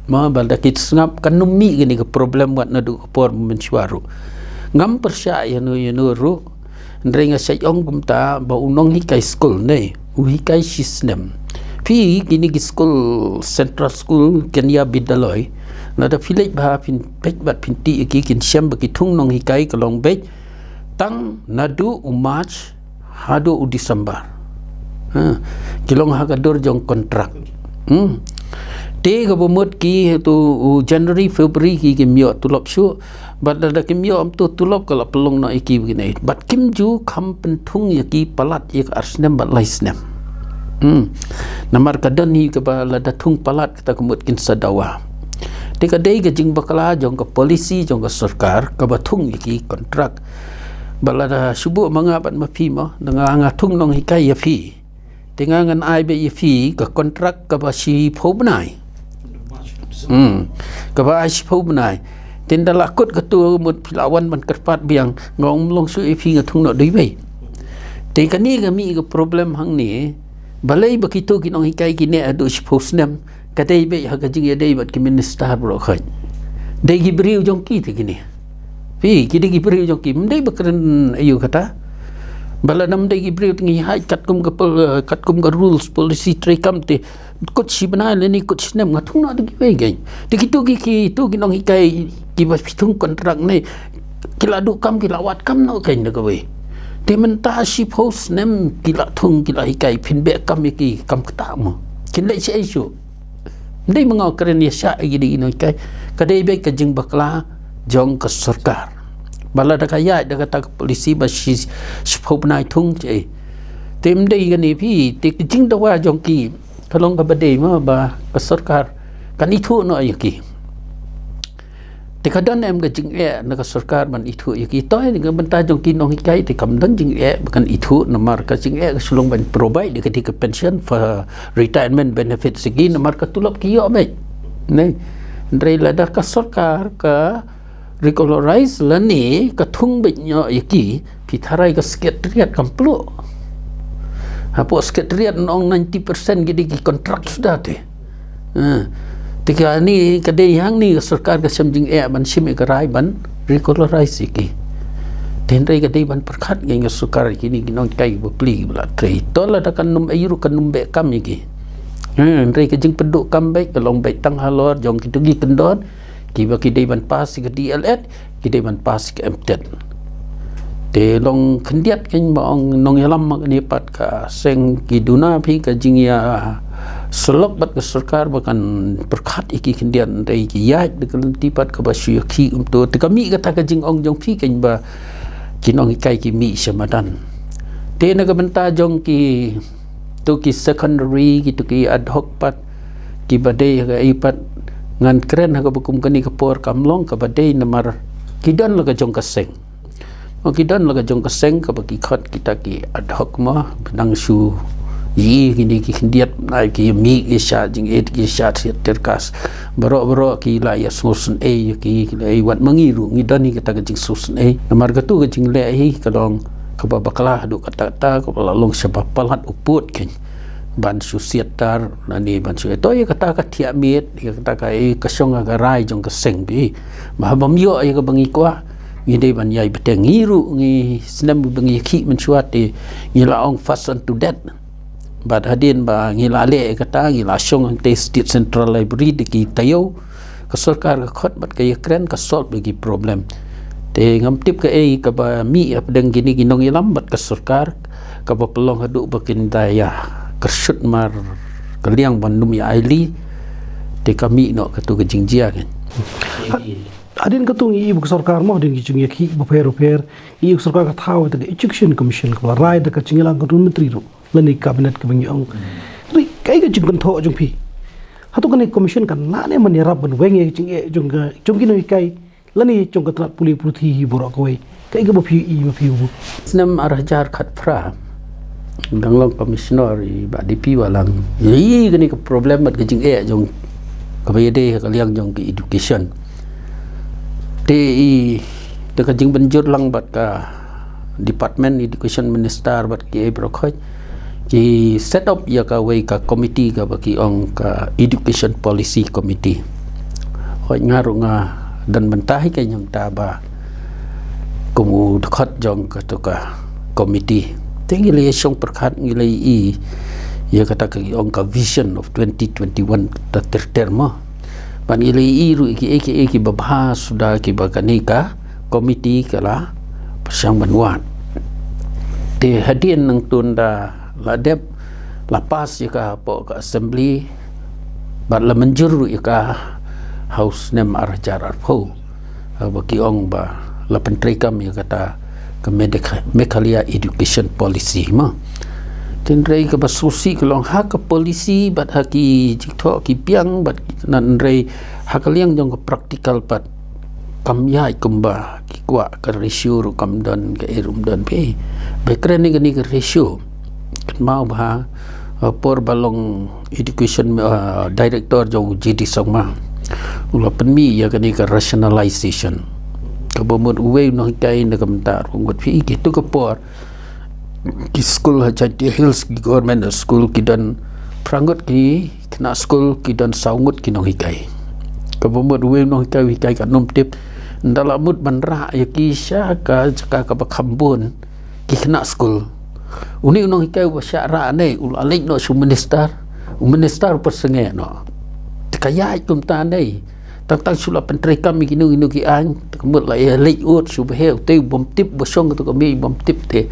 Mo ba da ki sngap kan ym mih kane ka problem wat naduh ka por mynshuwa ruh. Ngam pyrshah ïano ïano ruh. Hynrei nga shait ong kumta ba u nonghikai skul ne u hikai shi snem. Phi kine ki skul, Central School, Kenya Bidyalay, lada phi leit bha phin peit bad phin tih ïa ki, kin shem ba ki thung nonghikai ka long beit tang naduh u March haduh u December. Ha, ki long ha ka dur jong kontrak. Hmm. Te kaba mut ki tu u January, February ki kim ïoh tulop shuh. Bad lada kim ïoh kumto tulop ka la pynlong noh ïa ki ba kine. Bad kim ju kham pynthung ïa ki palat ïa ka ar snem bad lai snem. Hmm. Namar ka don hi kaba lada thung palat kata ka mut kin sa dawa. Te ka dei ka jingbakla jong ka policy jong ka sorkar kaba thung ïa ki kontrak. Ba lada shu buh ma nga bad ma phi mo, da nga nga thung nonghikai ïa phi. Te nga ngan ai beit ïa phi ka kontrak kaba shiphew bnai. Hmm. Kaba ai shiphew bnai. Te nda la kut katu mut phi la wan ban kyrpad biang, nga ong, ym long shuh ïa phi, nga thung noh da iwei. Te kane ka mih ka problem hangne. Balei ba kito ki nonghikai kine haduh shiphew snem, ka dei beit ha ka jingïadei bad ki minister baroh khoit. Dei ki briew jong ki te kine. Phi, ki dei ki briew jong ki, ym dei ba kren aïu kata. Ba lada ym dei ki briew te ngi hap katkum ka pol-, katkum ka rules, policy, treikam te kut shi bnai lane kut shi snem, nga thung noh da kiwei kein. Te kito ki, kito ki nonghikai kiba phi thung kontrak ne, ki la duh kam, ki la wad kam noh kein da kawei. Te mynta shiphew snem ki la thung, ki la hikai, phin beh kam ïa ki kam kata mo. Kin leh shaei shuh. Ym dei ma nga u kren ïa shah ïa ki dei ki nonghikai. Ka dei beit ka jingbakla jong ka sorkar. Ba lada ka ïaid da kata ka policy ba shi, shiphew bnai thung shaei. Te ym dei kane phi, te ka jingdawa jong ki ka long kaba dei mo ba ka sorkar kan ithuh noh ïa ki. Te ka don em ka jingeh na ka sorkar ban ithuh ïa ki? Te na ka bynta jong ki nonghikai te kam don jingeh ba kan ithuh, namar ka jingeh ka shu long ban provide ïa ka, ka pension for retirement benefits ïa ki, namar ka tulop ki ïoh beit. Ne. Hynrei lada ka sorkar ka regularize lane ka thung beit noh ïa ki, phi tharai ka secretariat kam pluh? Hapoh secretariat nong ninety percent ki dei ki kontrak suda te. Ha. Te kane ka dei hangne ka sorkar ka shem jingeh ban shim ïa ka rai ban regularize ïa ki. Te hynrei ka dei ban pyrkhat ïa ka sorkar ïa kine ki nonghikai bapli ba la trei. To lada kan ym aïu ruh kan ym beh kam ïa ki. Ha, hynrei ka jingpynduh kam beit ka long beit tang halor jong kito ki kyndon kiba ki dei ban pass ïa ka D L Ed, ki dei ban pass ïa ka M Ted. Te long khyndiat kein ba ong nongïalam ma kane pat ka seng ki duna phi ka jingïasyllok bad ka sorkar ba kan pyrkhat ïa ki khyndiat, hynrei ki ïaid da ka lynti pat kaba shu ïakhih kumto. Te ka mih kata ka jingong jong phi kein ba ki nonghikai ki mih sha madan. Te na ka bynta jong ki to ki secondary, kito ki ad hoc pat, kiba dei ha ka ei pat, ngan kren ha kaba kum kane ka por kam long kaba dei namar ki don la ka jong ka seng. Mo, ki don la ka jong ka seng kaba ki khot kita ki ad hoc mo, ba dang shu ïohi kine ki khyndiat, ai ki mih ki shah jingit ki shah thied tirkas. Baroh baroh ki la ïa sngewsynei ïa ki, ki la ïa wat ma ngi ruh ngi don hi kata ka jingsngewsynei. Namar katu ka jingleh hi ka long kaba bakla haduh katta katta, kaba la long shaba palat u pud kein. Ban shu siat tar, lane ban shu, to ïa kata ka thiah miet, ïa kata ka, ïa ka shong ha ka rai jong ka seng phi. Ba haba ym ïoh ïa kaba ngi kwah, ngi dei ban ïai bteng. Ngi ruh ngi snem ba ngi khih mynshuwa te ngi la ong fast unto death. Bad hadien ba ngi la leh ïa kata, ngi la shong hangtei State Central Library da ki taïew. Ka sorkar ka khot bad ka ïakren ka solve ïa ki problem. Te ngam tip kaei kaba mih hapdeng kine ki nongïalam bad ka sorkar, kaba pynlong haduh ba kin da ïa kyrshut mar ka liang ban ym ïa ailad. Te ka mih noh katu ka jingjia kein. Hadien katu ngi ïohi ba ka sorkar mo, hadien ki jingïakhih bapher bapher, ngi ïohi ka sorkar ka thaw ïa ka Education Commission kaba la rai da ka jingïalang ka Cabinet Myntri ruh, lane Cabinet kaba ngi ong. Hynrei kaei ka jingkynthoh jong phi? Hato kane ka commission kan lah ne em ban ïarap ban weng ïa ka jingeh jong ka, jong ki nonghikai, lane jong ka tnat pule puthi hi baroh kawei? Kaei kaba phi ïohi ma phi u? Snem ar hajar khatphra, dang long commissioner i Bah D P Wahlang, ïohi kane ka problem bad ka jingeh jong kaba ïadei ha ka liang jong ka education. Te i, te ka jingbynjur lang bad ka Department Education Minister bad kiei baroh khoit, ki set up ïa kawei ka committee kaba ki ong ka Education Policy Committee. Hooid, nga ruh nga don bynta hi kein hangta ba kum u dkhot jong katu ka committee. Te ngi la ïa shong pyrkhat, ngi la ïohi ïa kata ka ki ong ka Vision of twenty twenty-one ter ter mo. Bad ngi la ïohi ruh ïa kiei kiei kiba bha suda kiba kane ka committee ka la pyrshang ban wad. Te hadien nangta ynda la dep, la pass ïa ka hapoh ka Assembly, bad la mynjur ruh ïa ka ha u snem ar hajar arphew. Haba ki ong ba la pyntreikam ïa kata ka Medek-, Meghalaya Education Policy mo. Tynrai kaba sngewsih ka long ha ka policy bad ha ki jingthoh ki biang bad ki nan, hynrei ha ka liang jong ka practical pat kam ïaid kumba ki kwah, ka ratio ruh kam don, ka ei ruh ym don phi. Ba kren ïa kane ka ratio, kynmaw ba ha por ba long education, uh, director jong u G D Sangma, u la pynmih ïa kane ka rationalization, kaba mut uwei u nonghikai na ka bynta ruh ngut phi. Kito ka por ki skul ha Jaintia Hills, ki government school, ki don phra ngut ki khynnah skul, ki don saw ngut ki nonghikai. Kaba mut uwei u nonghikai u hikai katno ym tip, ynda la mut ban rah ïa ki sha ka jaka kaba kham bun ki khynnah skul, une u nonghikai uba shah rah ne u la leit noh sha u minister, u minister u pyrsngew noh. Te ka ïaid kumta ne, tang tang shu la pyntreikam ïa kino kino ki aiñ, te ka mut la ïa leit ud sha u baheh, u te u bym tip, ba shong kato ka mih bym tip, te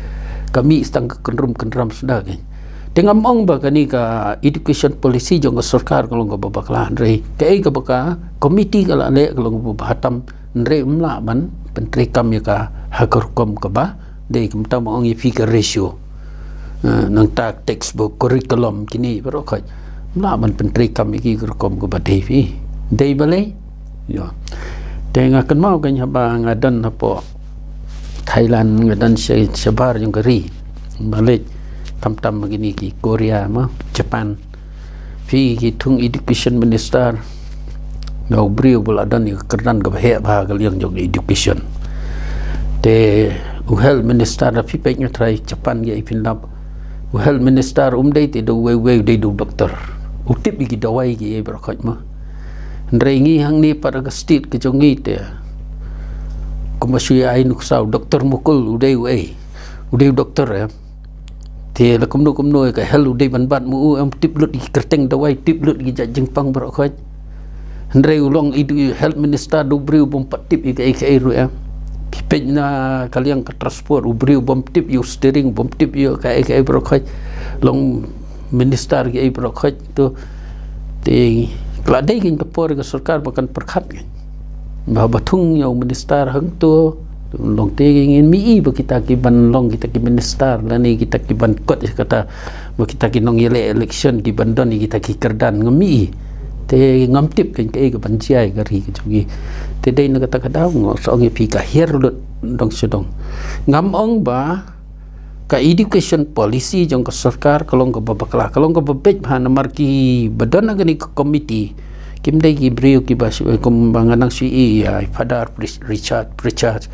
ka mih tang ka kynrum kynram suda kein. Te ngam ong ba kane ka education policy jong ka sorkar ka long kaba bakla, hynrei kaei kaba ka committee ka la leh ka long kaba bha tam, hynrei ym lah ban pyntreikam ïa ka ha ka rukom kaba dei. Kumta ma ong ïa phi ka ratio, eh, nangta textbook, curriculum, kine baroh khoit ym lah ban pyntreikam ïa ki ka rukom kaba dei phi. Dei balei? Ïa. Te nga kynmaw kein haba nga don hapoh Thailand, nga don sha, shabar jong ka ri, ba leit khamtam ma kine ki Korea, ma Japan. Phi, ki thung education minister, nga u briew ba la don ïa ka kyrdan kaba heh bha ha ka liang jong education. Te u health minister, da phi peit nga trai Japan ki ei phin lap, u health minister um dei te da uwei uwei, u dei da u doctor. U tip ïa ki dawai ki ei baroh khoit, ma. Hynrei ngi hangne pat ha ka state ka jong ngi te kumba shu ïa ai nuksa, u Doctor Mukul u dei u ei, u dei u doctor, eh. Te la kumno kumno ïa ka health u dei ban bat ma u, em, tip lut ïa ki kyrteng dawai, tip lut ïa ki jait jingpang baroh khoit. Hynrei u long i du health minister da u briew bym pat tip ïa kaei kaei ruh, em. Phi peit na ka liang ka transport, u briew bym tip ïa u steering, bym tip ïa kaei kaei baroh khoit. Long minister kiei baroh khoit to. Te ka la dei kein ka por ka sorkar ba kan pyrkhat kein, ba, ba thung ïa u minister hangto. Long te ngin mih i ba kita ki ban long kita ki minister lane kita ki ban kot ïa kata, ba kita ki nongïaleh election ki ban don ïa kita ki kyrdan, ngam mih i. Te ngam tip kein kaei ka ban jia ïa ka ri ka jong ngi. Te dei na kata ka daw nga sa ong ïa phi ka hiar lut dong sha dong. Ngam ong ba ka education policy jong ka sorkar ka long kaba bakla, ka long kaba beit bha, namar kiba don ha kane ka committee kim dei ki briew kiba shu, kumba nga nang shu ïohi ïa i Father Pris-, Richard Pritchard,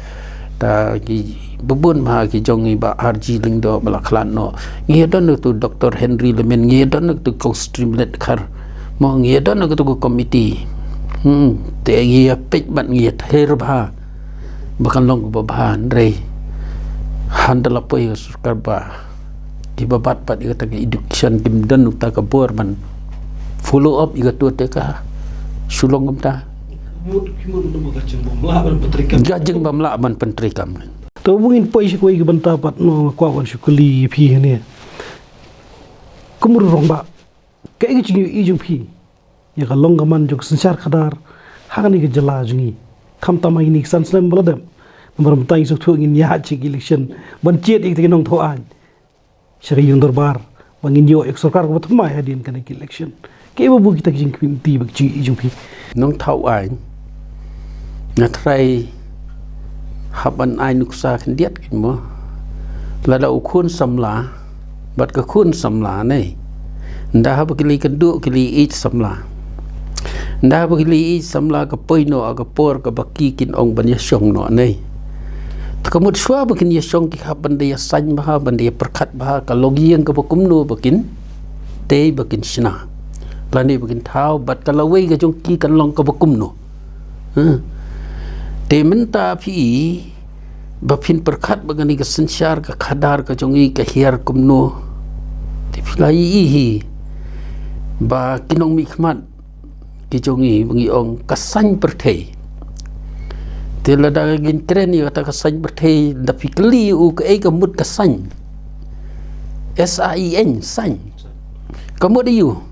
da kiba bun bha ki jong i Bah R G Lyngdoh ba la khlad noh. Ngi ïa don na utu Doctor Henry Lamin, ngi ïa don na utu Kong Streamlet Dkhar, mo, ngi ïa don na utu ka committee. Hmm, te ngi ïa peit bad ngi ïa ther bha ba kan long kaba bha, hynrei hynda la poi ka sorkar ba kiba bat pat ïa kata ka education kim don uta ka bor ban follow up ïa kato, te ka shu long kumta. Mut, ki mut, mut ka jingbymlah ban pyntreikam. Ka jingbymlah ban pyntreikam. To ba ngin poi sha kawei ka bynta pat, mo, nga kwah ban shu kylli ïa phi hangne. Kumno ruh ba kaei ka jingïohi jong phi ïa ka long ka man jong ka synshar khadar ha kane ka jylla jong ngi, khamtam ha kine ki san snem ba la dep? Namar mynta ngi sngewthuh ngin ïaid sha ki election ban jied ïa kita ki nongthaw aiñ sha ka ïing dorbar ba ngin ïoh ïa ka sorkar kaba thymmai hadien kane ka election. Kaei ba bun kita ki jingkynti bad ki jingïohi jong phi? Nongthaw aiñ, nga tharai hap ban ai nuksa khyndiat kein, mo. Lada u khun samla bad ka khun samla, ne, ynda haba ki la ïakynduh ki la ïeit samla, ynda haba ki la ïeit samla ka poi noh ha ka por kaba ki kin ong ban ïashong noh, ne. Te ka mut shuwa ba kin ïashong ki hap ban da ïasaiñ bha, ban da ïapyrkhat bha ka longïing kaba kumno ba kin tei, ba kin shna lane ba kin thaw bad ka lawei ka jong ki kan long kaba kumno. Hmm. Te mynta phi i ba phin pyrkhat ba kane ka synshar ka khadar ka jong ngi ka hiar kumno, te phi la ïohi hi ba ki nongmihkhmat ki jong ngi ba ngi ong ka saiñ pyrthei. Te lada ngin kren ïa kata ka saiñ pyrthei, da phi kylli u kaei ka mut ka saiñ, S A I Ñ, saiñ, ka mut aïu?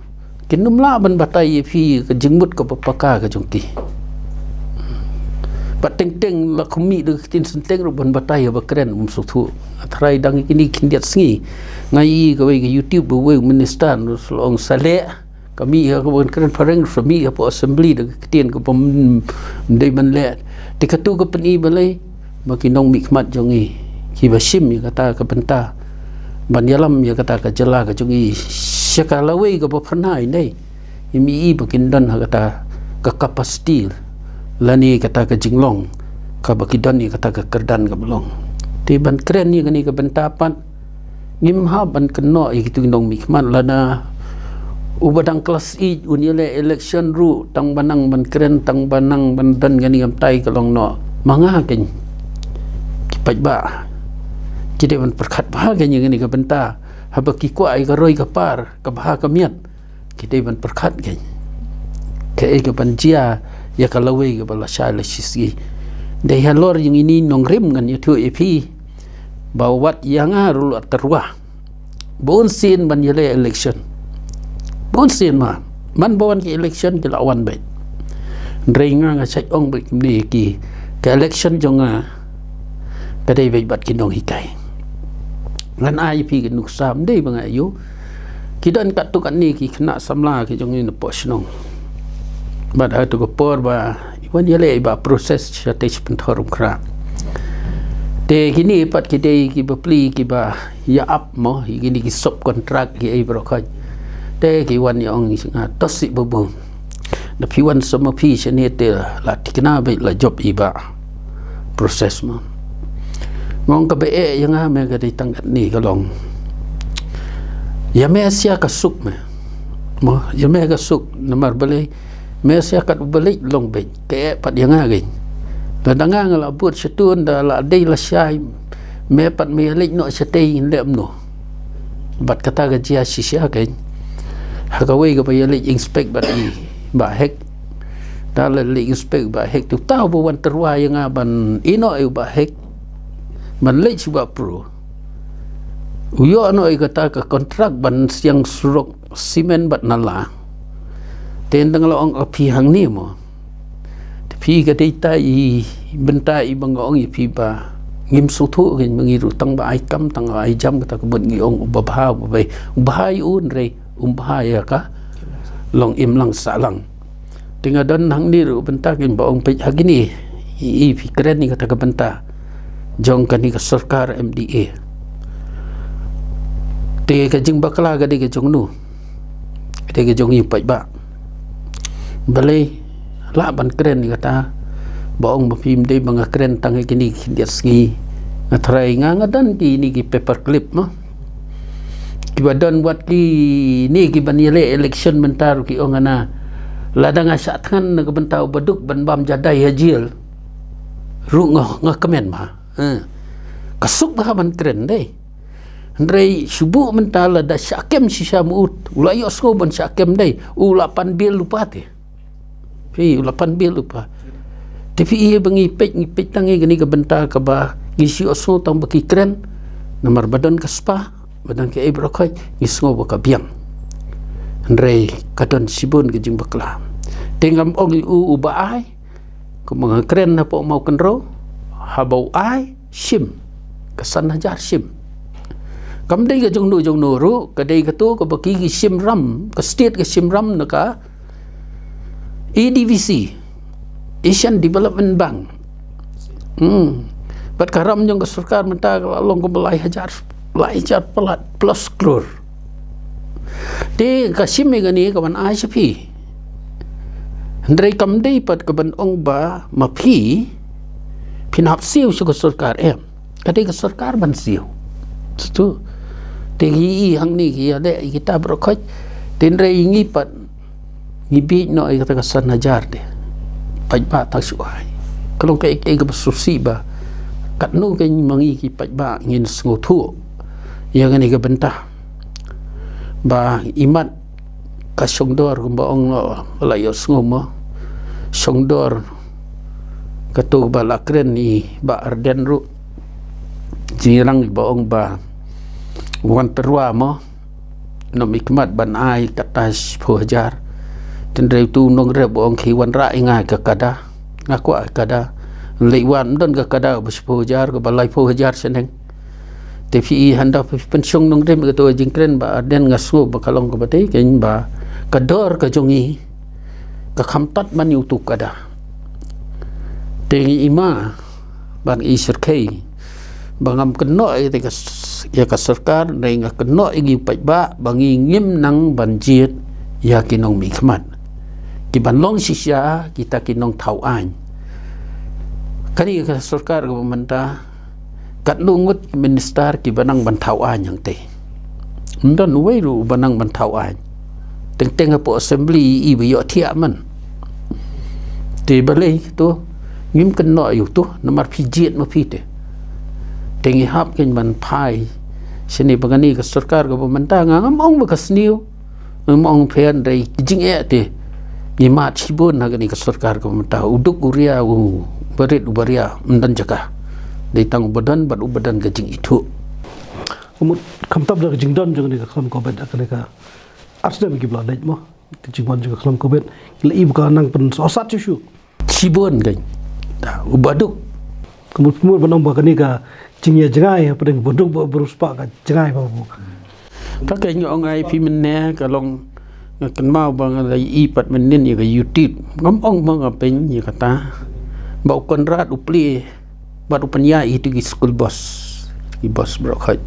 Kin ym lah ban batai ïa phi ka jingmut kaba paka ka jong ki. Pat teng teng la khmih da ka ktien Synteng ruh ban batai ïa ba kren um sngewthuh. Nga tharai dang kine khyndiat sngi nga ïohi kawei ka YouTube ba uwei u minister u la ong sa leh. Ka mih ïa ka ban kren phareng, sa mih ïa hapoh assembly da ka ktien kaba ym dei ban leh. Te katu ka pyni balei ba ki nongmihkhmat jong ngi kiba shim ïa kata ka bynta ban ïalam ïa kata ka jylla ka jong ngi sha ka lawei kaba phyrnai, dei. Ym i ba kin don ha kata ka capacity lane kata ka jinglong kaba ki don ïa kata ka kyrdan kaba long. Te ban kren ïa kane ka bynta pat, ngim hap ban kynnoh ïa kitu ki nongmihkhmat, lada uba dang klas eight un ïaleh election ruh tang ba nang ban kren, tang ba nang ban don kane ka bynta ka long noh. Ma nga keiñ, ki paidbah ki dei ban pyrkhat bha keiñ ïa kane ka bynta. Haba ki kwah ïa ka roi ka par, ka bha ka miat, ki dei ban pyrkhat keiñ. Kaei kaban jia ïa ka lawei kaba lashai lashisngi? Dei halor jong ine i nongrim ngan ïathuh ïa phi ba wat ïa nga ruh la tyrwa ba un sien ban ïaleh election. Ba un sien, ma man ba wan ki election ki la wan beit. Hynrei nga, nga shait ong beit kumne, ki, ka election jong nga ka dei beit bad ki nonghikai. Ngan ai ïa phi ka nuksa, ym dei ba nga ïoh. Ki don katto katne ki khynnah samla ki jong ngi napoh shnong. Bad ha katu ka por ba i wan ïaleh i Bah Proses shatei sha Pynthorumkhrah. Te kine pat ki dei ki bapli kiba ïa ap mo, ïa kine ki sub contract kiei baroh khoit. Te ki wan ïa ong ïa nga, to sih babu, da phi wan sa ma phi shane te la thikna beit, la jop i Bah Proses mo. Nga ong kaba eh ïa nga, me, ka dei tang katne ka long. Ïa me sha ka suk me. Mo, ïa me ka suk, namar balei? Me sha kat uba leit long beit, ka eh pat ïa nga keiñ. Lada nga, nga la bud shatei, da la dei lashai, me pat me ïaleit noh shatei, ngin leh kumno? Bad kata ka jia shisha keiñ ha kawei kaba ïaleit inspect bad i Bah Hek. Da la leit inspect Bah Hek, te uta uba wan tyrwa ïa nga ban ïeh noh ïa u Bah Hek ban leit sha u Bah Pro, u ïoh noh ïa kata ka contract ban siang surok, simen bad nala. Te nga dang la ong ïa phi hangne mo, te phi, ka dei ta i bynta iba nga ong ïa phi ba ngim sngewthuh keiñ ma ngi ruh, tang ba ai kam, tang ba ai jam, kata ka mut ngi ong uba bha, uba bha, uba bha ïa u, hynrei um bha ïa ka long imlang sahlang. Te nga don hangne ruh bynta keiñ ba ong peit ha kine, i, i phi kren ïa kata ka bynta jong kane ka sorkar M D A. Te ka jingbakla ka dei ka jong no? Ka dei ka jong i paidbah. Balei lah ban kren ïa kata? Ba ong ba phi, ym dei ba nga kren tang ïa kine ki khyndiat sngi. Nga tharai nga, nga don kine ki paper clip mo, kiba don wat kine kiban ïaleh election mynta ruh ki ong, ana, lada nga shah thngan na ka bynta u baduk ban bam jadai ha jail ruh nga, nga kmen bha. Eh. Ka suk bha ban kren, dei. Hynrei shu buh mynta, lada shah kem shisha mut, u la ïohsngew ban shah kem, dei, u la pan bail lypa te. Phi, u la pan bail lypa. Te phi ïa ba ngi peit, ngi peit tang ïa kane ka bynta kaba ngi shu ïohsngew tang ba ki kren namar ba don ka spah, ba don kaei baroh khoit, ngi sngew ba ka biang. Hynrei ka don shibun ka jingbakla. Te ngam ong ïa u uba ai, kumba nga kren hapoh Mawkynrew, haba u ai shim, ka san hajar shim. Kam dei ka jong no jong no ruh, ka dei kato kaba ki, ki shim ram, ka state ka shim ram na ka A D B C, Asian Development Bank. Hmm. Bad ka ram jong ka sorkar mynta ka la long kumba lai hajar, lai hajar pla-, plus klur. Te ka shim ïa kane ka ban ai sha phi. Hynrei kam dei pat ka ban ong ba ma phi phin hap siew sha ka sorkar, em. Ka dei ka sorkar ban siew. Te ki i hangne ki ïaleh ïa kita baroh khoit. Te hynrei ngi pat ngi bieit noh ïa kata ka san hajar te. Paidbah tang shu ai. Ka long kaei kaei kaba sngewsih ba katno keiñ ma ngi ki paidbah ngin sngewthuh ïa kane ka bynta. Ba imat ka shongdor kumba ong, la ïohsngew mo, shongdor kato ba la kren i Bah Ardent ruh. Jingïalang ba ong ba wan tyrwa mo, nongmihkhmat ban ai kata shiphew hajar. Te hynrei utu u nongrep u ong ki wanrah ïa nga ka kada. Nga kwah ka kada. Leit wan don ka kada ba shiphew hajar, kaba laiphew hajar shaneng. Te phi i hynda phi pynshong nongrim ïa kato ka jingkren Bah Ardent, nga sngew ba ka long kaba tei, keiñ ba ka dor ka jong i ka kham tad man ïa uto u kada. Te ngi i ma, ba ngi i syrkhei ba ngam kynnoh ïa ka s-, ïa ka sorkar, ne nga kynnoh ïa ngi paidbah ba ngi ngim nang ban jied ïa ki nongmihkhmat, ki ban long shisha kita ki nongthaw aiñ. Kane ka sorkar kaba mynta, katno ngut minister kiba nang ban thaw aiñ hangtei? Ym don uwei ruh uba nang ban thaw aiñ. Teng teng hapoh assembly i ba ïoh thiah man. Te balei to ngim kynnoh ïa uto, namar phi jied ma phi te. Te ngi hap keiñ ban phai shane ba kane ka sorkar kaba mynta, nga ngam ong ba ka sniew, ngam ong pher, hynrei ki jingeh te ngi mad shibun ha kane ka sorkar kaba mynta. U duk u ria, u barit u baria, ym don jaka. Dei tang u badon bad u badon ka jingithuh. Ka mut khamtam da ka jingdon jong kane ka khlam Covid, kane ka ar snem kiba la leit mo, ka jingwan jong ka khlam Covid, la i ba ka nang pynsohsat shuh shuh. Shibun keiñ. Ta, u baduk. Ka mut, ka mut ban ong ba kane ka jingïa jngai hapdeng baduk bad u riewspah, ka jngai ba bu. Ta keiñ, nga ong ai phi mynne ka long, nga kynmaw ba nga la i pat mynnin ïa ka YouTube. Ngam ong ba nga pyn ïa kata. Ba u Conrad u plie bad u pynïaid ïa ki school bus, ki bus baroh khoit.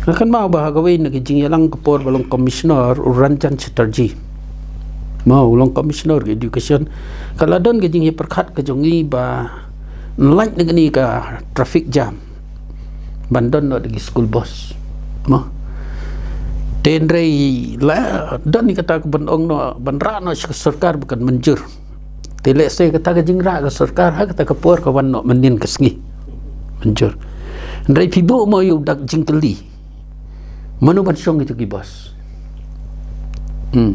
Nga kynmaw ba ha kawei na ki jingïalang ka por ba long commissioner u Ranjan Chatterjee. Mo, u long commissioner ka education. Ka la don ka jingïapyrkhat ka jong ngi ba nlait na kane ka traffic jam ban don noh da ki school bus. Mo. Te hynrei la don ïa kata ka ban ong noh, ban rah noh sha ka sorkar ba kan mynjur. Te lehse kata ka jingrah ka sorkar ha kata ka por ka wan noh mynnin ka sngi. Mynjur. Hynrei phi buh mo ïa u dak jingkylli, mano ban shong ïa kito ki bus? Hmm.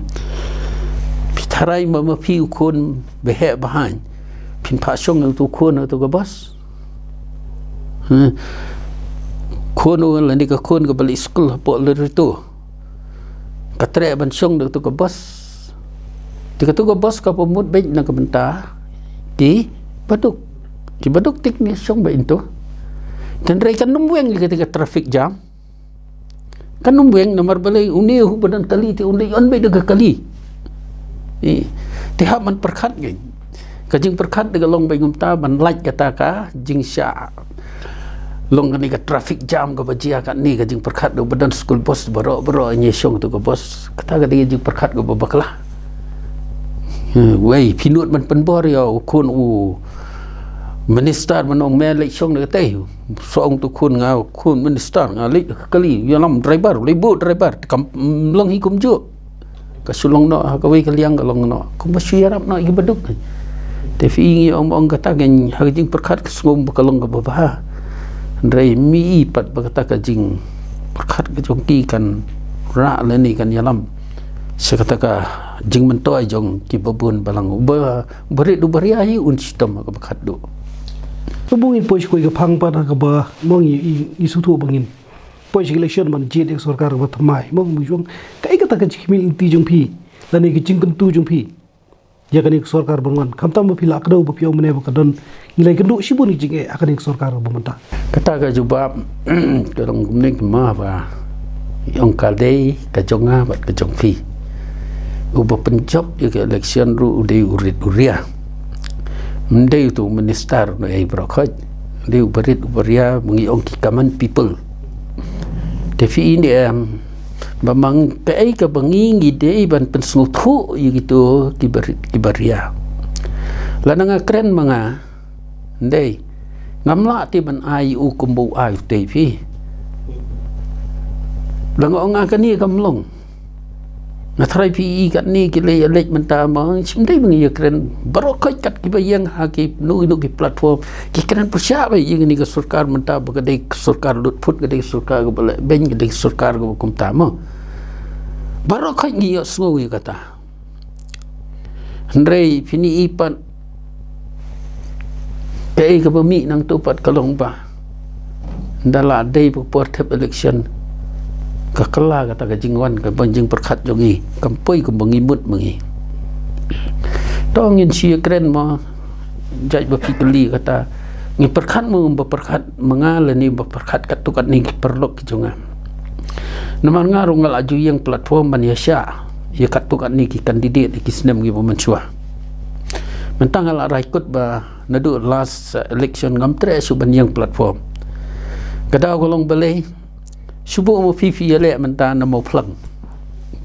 Phi tharai ma, ma phi u khun ba heh ba haiñ, phin phah shong ïa uto u khun ha kato ka bus? Hmm. Khun u lane ka khun kaba leit skul hapoh Lorito ka treh ban shong da kato ka bus. Te kato ka bus kaba mut beit na ka bynta ki baduk. Ki baduk te kin ïa shong beit hangto. Te hynrei kan ym weng ïa kata ka traffic jam. Kan ym weng namar balei? Une u ba don kali te un leit on beit da ka kali. Eh, te hap ban pyrkhat keiñ. Ka jingpyrkhat da ka long ba kumta ban lait kata ka jingshah long kane ka traffic jam kaba jia katne, ka jingpyrkhat da u ba don school bus baroh baroh ngi shong tu ka bus. Kata ka dei ka jingpyrkhat kaba bakla. Eh, wei, phi nud ban pynbor ïa u khun u minister ban ong me leit shong da katei. Sa ong tu khun nga, khun minister, nga leit kali, ïalam driver, leit buh driver, kam long hi kumjuh. Ka shu long noh ha kawei ka liang, ka long noh kumba shu ïarap noh ïa ki baduk. Te phi i ngi ong, ong kata keiñ ha ka jingpyrkhat ka sngew ba ka long kaba bha. Hynrei mi i pat ba kata ka jingpyrkhat ka jong ki kan rah lane kan ïalam sha kata ka jingmyntoi jong ki babun balang. Uba barit u baria hi un shitom ha kaba khatduh. Ka bun ngin poi sha kawei ka phang pat ha kaba mo ngi, i, i sngewthuh ba ngin poi sha ka election ban jied ïa ka sorkar kaba thymmai. Mo ngi ong kaei kata ka jingkhmih lynti jong phi lane ka jingkyntu jong phi ïa kane ka sorkar ban wan, khamtam ba phi lah kdew ba phi ong mynne ba ka don, ngi la ïakynduh shibun ki jingeh ha kane ka sorkar ba mynta. Kata ka jubab ka long kumne kumba ba ong ka dei ka jong nga bad ka jong phi. Uba pynjop ïa ka election ruh u dei u rit u ria. Ym dei uto u minister uno ei baroh khoit. Dei u barit u baria ba ngi ong ki common people. Te phi i ne em ba mang kaei kaba ngi ngi dei ban pynsngewthuh ïa kito ki barit ki baria. Lada nga kren ma nga, ndei, ngam lah te ban ai u kumba u ai u tei phi. Lada nga ong nga kane kam long. Nga tharai phi i katne ki leit, leit mynta ma, shim dei ba ngi ïa kren baroh khoit kat kiba ïeng ha kino kino ki platform ki kren pyrshah ba ïa kane ka sorkar mynta ba ka dei ka sorkar lutphut, ka dei ka sorkar kaba leh beiñ, ka dei ka sorkar kaba kumta mo. Baroh khoit ngi ïohsngew ïa kata. Hynrei phin i pat kaei kaba mih nangto pat ka long ba ynda la dei ba ka por thep election ka kylla kata ka jingwan kaba jingpyrkhat jong ngi, kam poi kumba ngi mut ma ngi. To ngin shu ïa kren mo, Jait ba phi kylli kata, ngi pyrkhat mo ba pyrkhat ma nga lane ba pyrkhat katto katne ki paralok ki jong nga. Namar nga ruh nga la ju ïeng platform ban ïashah ïa katto katne ki candidate ki snem kiba mynshuwa. Mynta nga la rai kut ba naduh last, uh, election ngam treh shuh ban ïeng platform. Ka daw ka long balei? Shu buh mo phi, phi ïaleh mynta na Mawphlang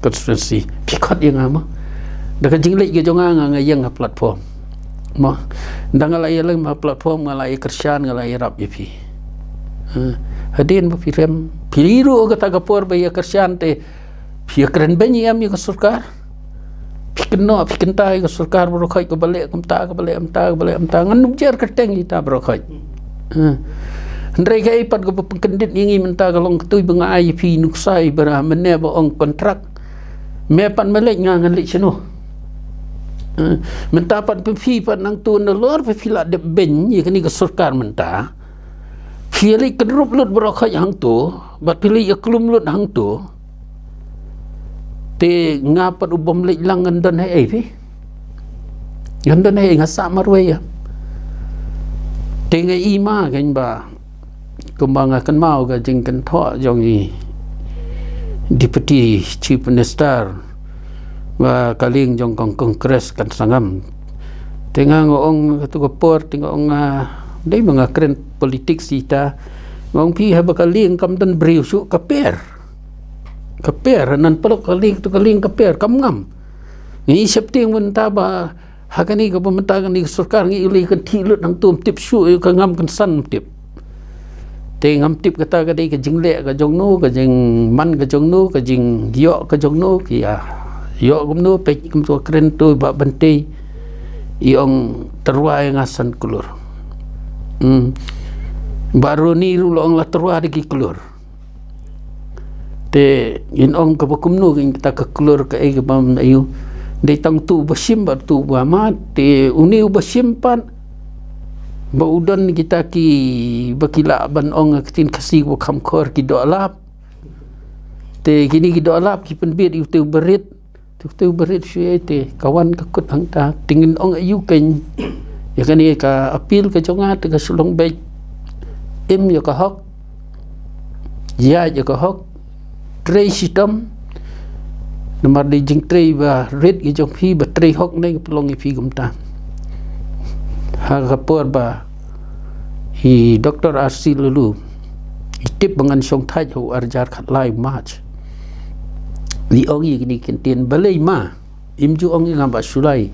constituency. Phi khot ïa nga mo. Da ka jingleh ka jong nga, nga, nga ïeng ha platform. Mo. Da nga la ïaleh ha platform, nga la ïakyrshan, nga la ïarap ïa phi. Ha. Hadien ba phi rem. Phi ruh kata ka por ba ïakyrshan te phi ïakren beiñ ïa ka sorkar. Phi kynnoh, phi kynta ïa ka sorkar baroh khoit kaba leh kumta, kaba leh kumta, kaba leh kumta. Ngan ym jer kyrteng ïa kita baroh khoit. Ha. Hynrei kaei pat kaba pynkyndit ïa ngi mynta ka long katto ba nga ai ïa phi nuksa ïa ba mynne ba ong kontrak. Me pat me leit nga ngan leit shano? Ha. Mynta pat phi pat nangto nalor phi la dep beiñ ïa kane ka sorkar mynta. Phi leit kynrup lut baroh khoit hangto, bad phi leit ïaklum lut hangto. Te nga pat u bym leit lang ngan don haei phi. Ngan don haei, nga sah marwei ïa. Te nga i ma kein ba kumba nga kynmaw ka jingkynthoh jong i Deputy Chief Minister ba ka liang jong ka Congress kan sangam. Te nga nga ong kato ka por te nga ong, ah, dei ma nga kren politics ïa ita. Nga ong phi haba ka liang kam don briew shuh ka per. Ka per, nan paralok ka liang to ka liang ka per, kam ngam. Ngi sheptieng mynta ba ha kane kaba mynta kane ka sorkar ngi ïoh leit kynthih lut hangto ym tip shuh ïa ka ngam kynsan ym tip. Te ngam tip kata ka dei ka jingleh ka jong no, ka jingman ka jong no, ka jingïoh ka jong no, ki ïa ïoh kumno, peit kumto kren to ba ban tei. I ong tyrwa ïa nga san klur. Hmm. Ba Ronnie ruh la ong la tyrwa da ki klur. Te ngin ong kaba kumno ngin kata ka klur kaei kaba ym aïu. Dei tang uto uba shim bad uto uba mad, te une uba shim pat ba u don kita kiba ki lah ban ong ha ka ktien Khasi ba kham khor ki doh lap. Te kine ki doh lap ki pynbit ïa uto uba rit. Te uto uba rit shu ïa te ka wan ka kut hangta. Te ngin ong aïu kein ïa kane ka appeal ka jong nga te ka shu long beit im ïa ka hok. Ïaid ïa ka hok. Trei shitom. Namar dei jingtrei ba rit ïa jong phi ba trei hok ne ka pynlong ïa phi kumta. Ha ka por ba i Doctor R C Laloo i tip ba ngan shong thait ha u arhajar khatlai March. I ong ïa kine ki ktien balei ma. Im ju ong ïa nga ba shu lai.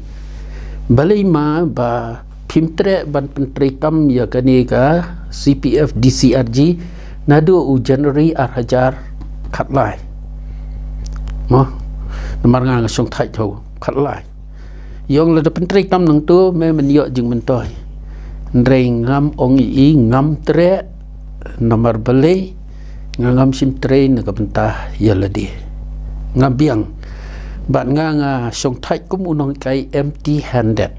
Balei ma ba phim treh ban pyntreikam ïa kane ka C P F D C R G naduh u January arhajar khatlai. Mo, namar nga nga shong thait ha u khatlai. I ong lada pyntreikam nangto me men ïoh jingmyntoi. Hynrei ngam ong ïa i ngam treh namar balei nga ngam shim trei na ka bynta ïa lade. Nga biang. Bad nga nga shong thait kum u nonghikai empty handed.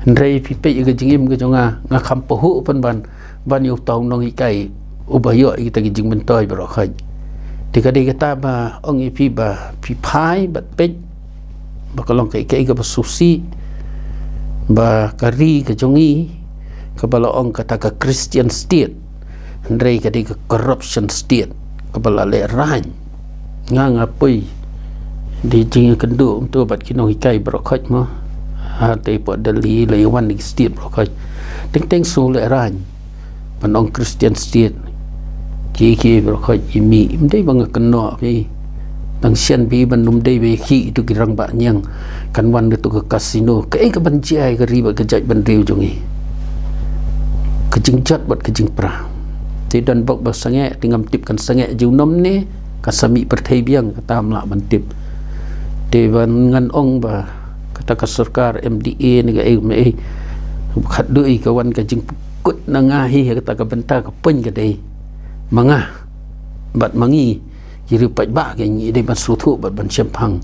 Hynrei phi peit ïa ka jingim ka jong nga, nga kham pahuh pynban ban ïa uta u nonghikai uba ïoh ïa kita ki jingmyntoi baroh khoit. Te ka dei kata ba ong ïa phi ba phi phai bad peit ba ka long kaei kaei kaba sngewsih ba ka ri ka jong ngi kaba la ong kata ka Christian state. Hynrei ka dei ka corruption state kaba la lehraiñ. Nga nga poi da jingïakynduh kumto bad ki nonghikai baroh khoit mo. Ha te poi Delhi la ïawan ki state baroh khoit. Teng teng shu lehraiñ. Ban ong Christian state. Ki ki baroh khoit i mih. Ym dei ba nga kynnoh phi. Tang shen phi ban ym dei ba ïa ki itu ki rangbah ñiang. Kan wan da tu ka casino. Kaei ka ban jia ïa ka ri bad ka jaitbynriew jong ngi. Ka jingjot bad ka jingpra. Te don bok ba sangeh, te ngam tip kan sangeh junom ne, ka sa mih pyrthei biang, kata ym lah ban tip. Te ban ngan ong ba, kata ka sorkar M D A ne kaei kaei. Khatduh ka wan ka jingpynkut na nga hi, kata ka bynta ka point ka dei. Ma nga, bad ma ngi, ki riew paidbah ka ngi dei ban sngewthuh bad ban shemphang.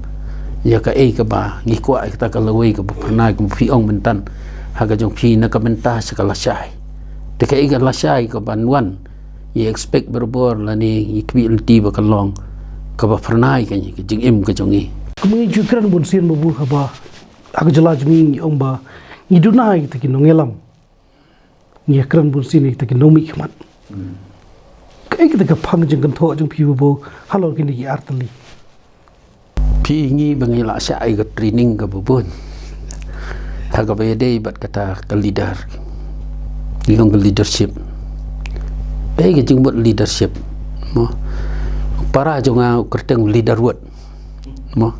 Ïa kaei kaba, ngi kwah ïa kata ka lawei kaba phyrnai kaba phi ong mynta. Ha ka jong phi na ka bynta sha ka lashai. Te kaei ka lashai kaba wan. Ngi expect barabor lane ngi khmih lynti ba ka long kaba phyrnai ka ngi, ka jingim ka jong ngi. Kumne ngi ju kren bun sien ba bun haba ha ka jylla jong ngi ngi ong ba Ngi duna ïa kita ki nongïalam. Ngi ïakren bun sien ïa kita ki nongmihkhmat. Kaei kata ka phang jingkynthoh jong phi Bah Bo halor kine ki ar tylli? Phi, ngi ba ngi la shah ai ka training kaba bun ha kaba ïadei bad kata ka leader. Ngi ong ka leadership. Kaei ka jingmut leadership? Mo. Para jong nga u kyrteng leader wut. Mo.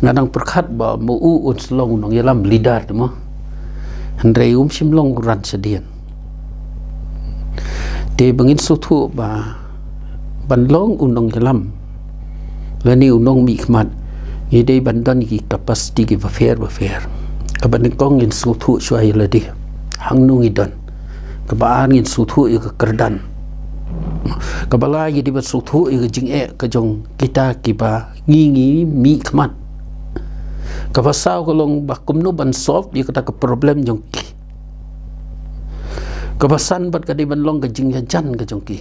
Nga dang pyrkhat ba mo u un sa long u nongïalam leader te mo. Hynrei um shym long u ran shadien. Te ba ngin sngewthuh ba ban long u nongïalam lane u nongmihkhmat, ngi dei ban don ki capacity kiba pher ba pher. Kaba nyngkong ngin sngewthuh shuwa ïa lade hangno ngi don. Kaba ar ngin sngewthuh ïa ka kyrdan. Kaba lai ngi dei ban sngewthuh ïa ka jingeh ka jong kita kiba ngi ngi mihkhmat. Kaba saw ka long ba kumno ban solve ïa kata ka problem jong ki. Kaba san pat ka dei ban long ka jingïajan ka jong ki.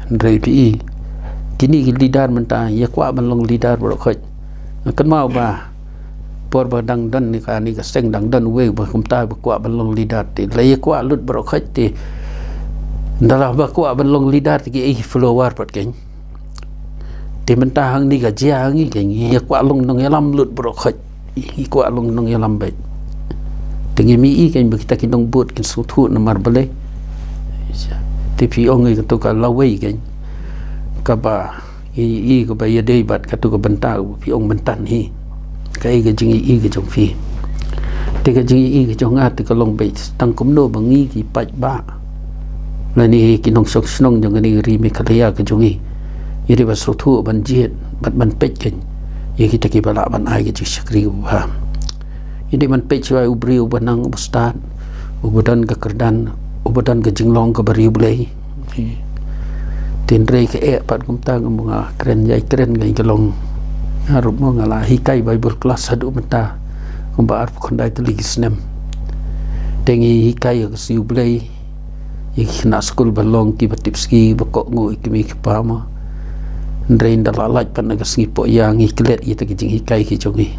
Hynrei phi i, kine ki leader mynta ïa kwah ban long leader baroh khoit. Nga kynmaw ba por ba dang don ne kane ka seng dang don uwei ba kumta ba kwah ban long leader te la ïa kwah lut baroh khoit te. Ynda la ba kwah ban long leader te ki ei follower pat keiñ. Te mynta hangne ka jia hangne keiñ, ïa kwah long nongïalam lut baroh khoit. Ïa kwah long nongïalam beit. Te ngi mih i keiñ ba kita ki nongbud kin sngewthuh namar balei. Te phi ong ïa kato ka lawei keiñ. Kaba i, i kaba ïadei bad kato ka bynta phi ong mynta hi. Kaei ka jingi i ka jong phi? Te ka jingi i ka jong nga te ka long beit tang kumno ba ngi ki paidbah lane ki nongshong shnong jong kane ka ri Meghalaya ka jong ngi. Ngi dei ban sngewthuh ban jied bad ban peit keiñ ïa kita kiba lah ban ai ka jingshakri uba. Ngi dei ban peit shuwa u briew uba nang uba stad uba don ka kyrdan uba don ka jinglong kaba riewblei. Tynrai ka eh pat kumta nga ma nga kren ïai kren ngi ka long. Nga ruh mo nga la hikai Bible class haduh mynta kumba arphew khyndai tylli ki snem. Te ngi hikai ïa ka sngi U Blei. Ïa ki khynnah skul ba long kiba tipsngi ba kohnguh ïa ki mei ki pa mo. Hynrei ynda la lait pat na ka sngi poh ïa ngi klet ïa ta ki jinghikai ki jong ngi.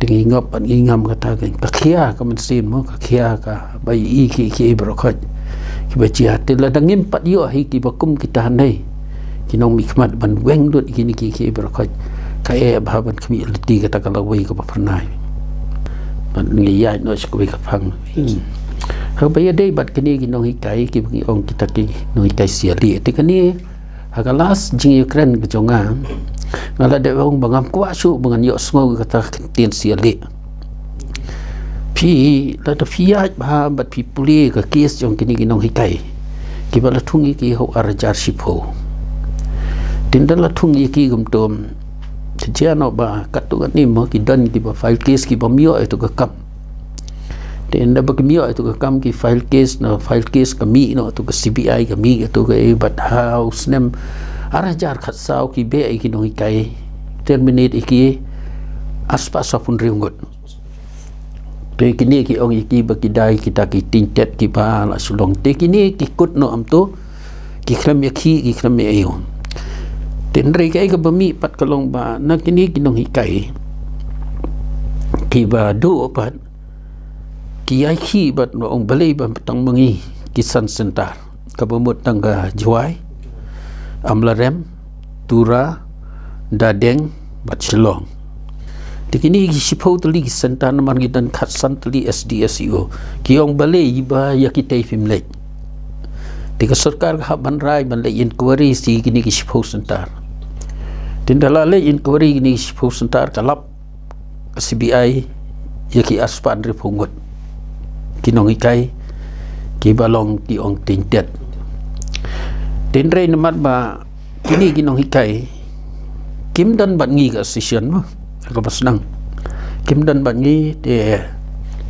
Te ngi ngop pat ngi ngam kata ka khia ka mynsiem mo ka khia ka ba i ki ki baroh khoit. Kiba jia te lada ngim pat ïoh hi kiba kum kita hanei. Ki nongmihkhmat ban weng lut ïa kine ki ki baroh khoit. Ka eh bha ban khmih lynti kata ka lawei kaba phyrnai. Ban ngi ïaid noh sha kawei ka phang. Haba ïadei bad kine ki nonghikai kiba ngi ong kita ki nonghikai sia lieh te kane ha ka last jingïakren ka jong nga. Nga la dep ong ba ngam kwah shuh ba ngan ïohsngew kata ka ktien sia lieh. Phi lada phi ïaid bha bad phi pule ka case jong kine ki nonghikai kiba la thung ïa ki ha u ar hajar shiphew. Te ynda la thung ïa ki kumto te jia noh ba katto katne mo ki don kiba file case kibym ïoh ïa tu ka kam. Te ynda ba kim ïoh ïa tu ka kam ki file case na file case ka mih noh tu ka C B I ka mih ïa tu ka ei bad ha u snem ar hajar khatsaw ki beh ïa ki nonghikai terminate ïa ki ar spah sawphew hynriew ngut. Te kine ki ong ïa ki ba ki dei kita ki tingtet kiba la shu long te kine ki kut noh amto ki khlem ïa ki ki khlem ïa aïu. Te hynrei kaei kaba mih pat ka long ba na kine ki nonghikai kiba duh pat ki ïai ki bad ba ong balei ba tang ma ngi ki san center. Kaba mut tang ka Jowai, Amlarem, Tura, Dadeng bad Shillong. Te kine ki shiphew tylli ki center namar ngi don khatsan tylli S D S E O. Ki ong balei ba ïa kitei phim leit. Te ka sorkar ka hap ban rai ban leit inquiry sha kine ki shiphew center. Te ynda la leit inquiry kine ki shiphew center ka lap ka C B I ïa ki ar spah hynriewphew ngut ki nonghikai kiba long ki ong tingtet. Te hynrei namar ba kine ki nonghikai kim don bad ngi ka association mo kaba sdang kim don bad ngi te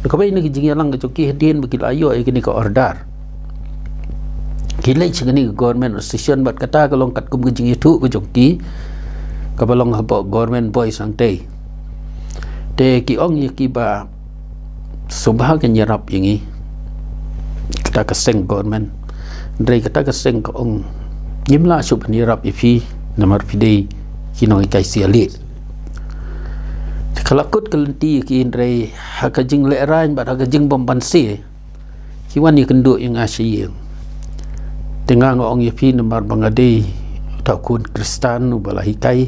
kawei na ki jingïalang ka jong ki hadien ba ki la ïoh ïa kine ka order. Ki leit sha kane ka government association bad kata ka long katkum ka jingïathuh ka jong ki kaba long hapoh government boi sangtei. Te ki ong ïa ki ba sngewbha kan ïarap ïa ngi kata ka seng government. Hynrei kata ka seng ka ong ngim lah shuh ban ïarap ïa phi namar phi dei ki nonghikai sia lieh. Te Ka la kut ka lynti ïa ki, hynrei ha ka jinglehrain bad ha ka jingbymbanse, ki wan ïakynduh ïa nga sha ïing. Te nga nga ong ïa phi, namar ba nga dei uta u khun Khristan uba la hikai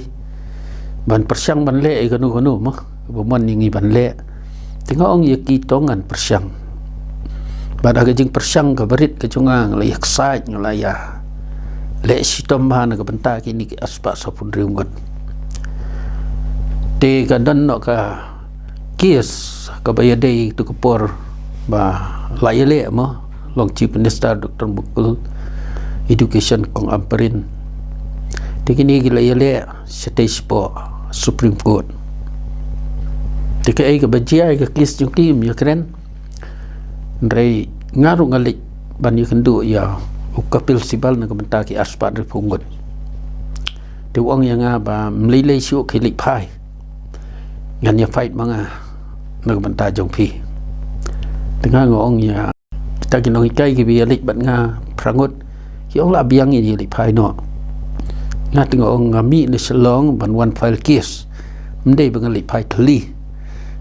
ban pyrshang ban leh ïa kano kano mo ba mon ïa ngi ban leh. Te nga ong ïa ki, to ngan pyrshang. Bad ha ka jingpyrshang kaba rit ka jong nga, nga la ïa ksaid, nga la ïa leh shitom bha na ka bynta kine ki arspah sawphew hynriew ngut. Te ka don noh ka case kaba ïadei tu ka por ba la ïaleh mo, long Chief Minister Doctor Mukul, Education Kong Ampareen. Te kine ki la ïaleh shatei shapoh Supreme Court. Te kaei kaba jia ïa ka case jong ki, ym ïakren. Hynrei nga ruh nga leit ban ïakynduh ïa u Kapil Sibal na ka bynta ki arspah hynriewphew ngut. Te u ong ïa nga ba ym lei lei shuh, ki leit phai. Ngan ïa fight ma nga na ka bynta jong phi. Te nga nga ong ïa kita ki nonghikai kiba ïa leit bad nga phra ngut, ki ong lah biang, ïa leit phai noh. Nga te nga ong nga mih na Shillong ban wan file case. Ym dei ba nga leit phai thylli.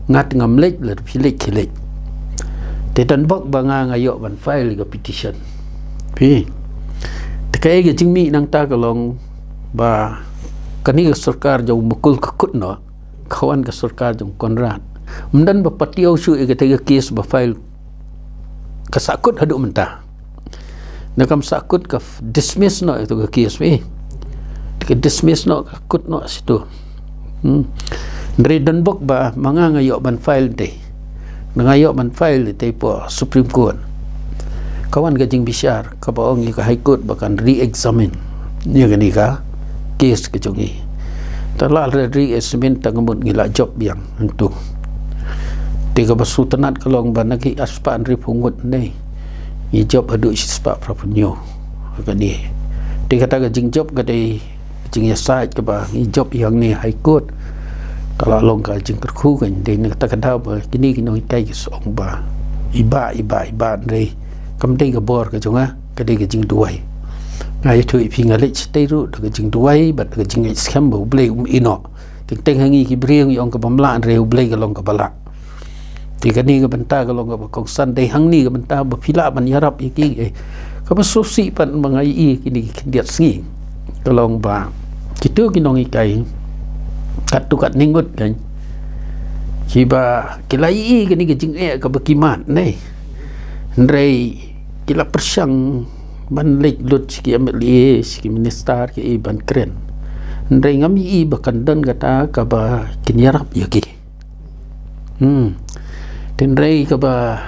Nga te ngam leit, lada phi leit ki leit. Te don bok ba nga nga ïoh ban file ka petition. Phi. Te kaei ka jingmih nangta ka long ba kane ka sorkar jong u Mukul ka kut noh, ka wan ka sorkar jong u Conrad. Ym don ba patiaw shuh ïa kata ka case ba file, ka sahkut haduh mynta. Na kam sahkut ka f-, dismiss noh ïa tu ka case phi. Te ka dismiss noh, ka kut noh shitu. Hmm. Hynrei don bok ba ma nga nga ïoh ban file te. Na nga ïoh ban file te hapoh Supreme Court. Ka wan ka jingbishar kaba ong ïa ka High Court ba kan re-examine ïa kane ka case ka jong ngi. Te lada re-examine, te nga mut ngi la jop biang hangtu. Te kaba sngewtynnat ka long ba na ki arspah hynriewphew ngut ne, ngi jop haduh shispah phraphew hynñiew. Kane. Te kata ka jingjop ka dei jingïasaid kaba ngi jop ïa hangne High Court. Ka la long ka jingkyrkhu, kan dei na kata ka daw ba kine ki nonghikai ki sa ong ba i Bah, i Bah, i Bah, hynrei kam dei ka bor ka jong nga, ka dei ka jingduwai. Nga ïathuh ïa phi, nga leit shatei ruh da ka jingduwai bad da ka jingngeit skhem ba U Blei um ïehnoh. Teng teng ha ngi ki briew ngi ong kaba ym lah, hynrei U Blei ka long kaba lah. Te kane ka bynta ka long kaba kongsan, dei hangne ka bynta ba phi lah ban ïarap ïa ki, eh. Kaba sngewsih pat ba nga ïohi kine ki khyndiat sngi, ka long ba kito ki nonghikai katto katne ngut kan, kiba ki la ïohi kane ka jingeh kaba ki mad ne, hynrei ki la pyrshang ban leit lut sha ki M L A, sha ki minister, ki ïohi ban kren. Hynrei ngam ïohi ba kan don kata kaba kin ïarap ïa ki. Hmm. Hynrei kaba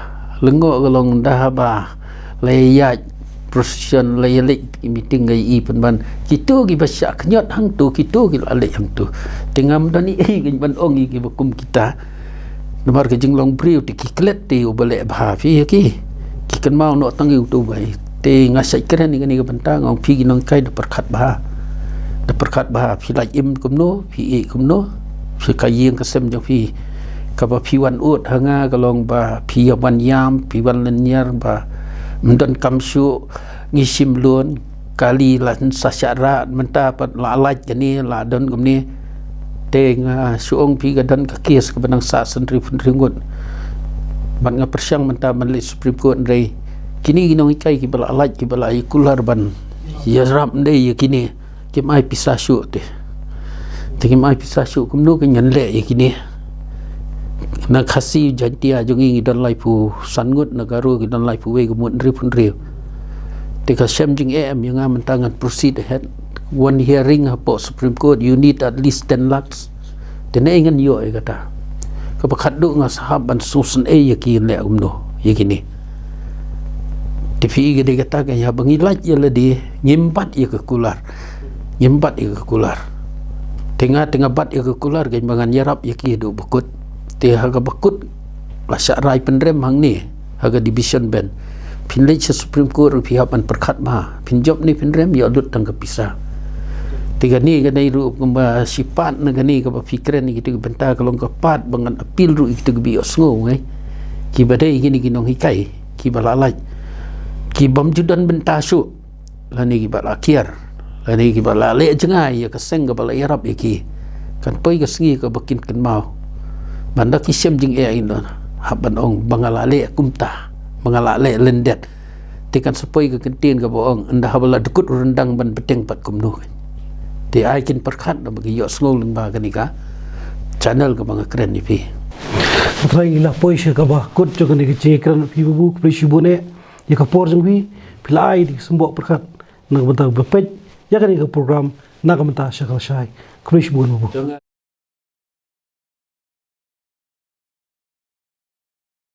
lyngngoh ka long da haba la ïaid procession, la ïaleit ki meeting, nga ïohi pynban kito kiba shah khñiot hangto, kito ki la leit hangto. Te ngam don ei ei ban ong ïa kiba kum kita. Namar ka jinglong briew te ki klet te uba leh bha phi ïa ki. Ki kynmaw noh tang ïa uto uba ïeit. Te nga shait kren ïa kane ka bynta, nga ong phi ki nonghikai, da pyrkhat bha. Da pyrkhat bha, phi lait im kumno, phi ïeit kumno, phi ka ïing ka sem jong phi. Kaba phi wan ud ha nga ka long ba phi ïa wan ïam, phi wan lynñiar ba ym don kam shuh, ngi shim loan, kali la sa shah rah, mynta pat la lait kane, la don kumne. Te nga shu ong phi, ka don ka case kaba nang sah san hynriew phew hynriew ngut. Bad nga pyrshang mynta ban leit Supreme Court, hynrei kine ki nonghikai kiba la lait, kiba la ïa kular ban ïarap, ym dei ïa kine. Kim ai pisa shuh te. Te kim ai pisa shuh, kumno kan ngan leh ïa kine? Na Khasi Jaiñtia jong ngi ngi don laiphew san ngut, na Garo ki don laiphew wei, ka mut hynriew phew hynriew. Te ka shem jingeh em ïa nga mynta ngan proceed ahead. One hearing hapoh Supreme Court, you need at least ten lakhs. Te naei ngan ïoh ïa kata? Kaba khatduh nga sa hap ban sngewsynei ïa ki, ngan leh kumno ïa kine? Te phi i, ka dei kata ka, ïa ba ngi lait ïa lade, ngim bat ïa ka kular. Ngim bat ïa ka kular. Te nga, te nga bat ïa ka kular, ka ba ngan ïarap ïa ki haduh ba kut. Te ha kaba kut la shah rai pynrem hangne ha ka division bench. Phin leit sha Supreme Court ruh phi hap ban pyrkhat bha. Phin jop ne phin rem, ïoh lut tang ka pisa. Te kane, kane ruh kumba shipat na kane kaba phi kren ïa kito ki bynta, ka long ka pat ba ngan appeal ruh ïa kito kiba ïohsngew, eh. Kiba dei kine ki nonghikai kiba la lait, kibym ju don bynta shuh, lane kiba la kiar, lane kiba la leh jngai ïa ka seng kaba la ïarap ïa ki. Kan poi ka sngi kaba kin kynmaw. Ban da ki shem jingeh ïa ino, hap ban ong ba nga la leh kumta, ba nga la leh lyndet. Te kan sa poi ka kyntien kaba ong, ynda haba la dkut u ryndang ban bteng pat kumno. Te ai kin pyrkhat da ba ki ïohsngew lyngba kane ka channel kaba nga kren ïa phi. Nga trai ngi la poi sha kaba kut jong kane ka jingkren ïa phi babu, khublei shibun eh ïa ka por jong phi, phi la ai da ki symboh pyrkhat na ka bynta ba peit ïa kane ka program na ka bynta sha ka lashai. Khublei shibun babu.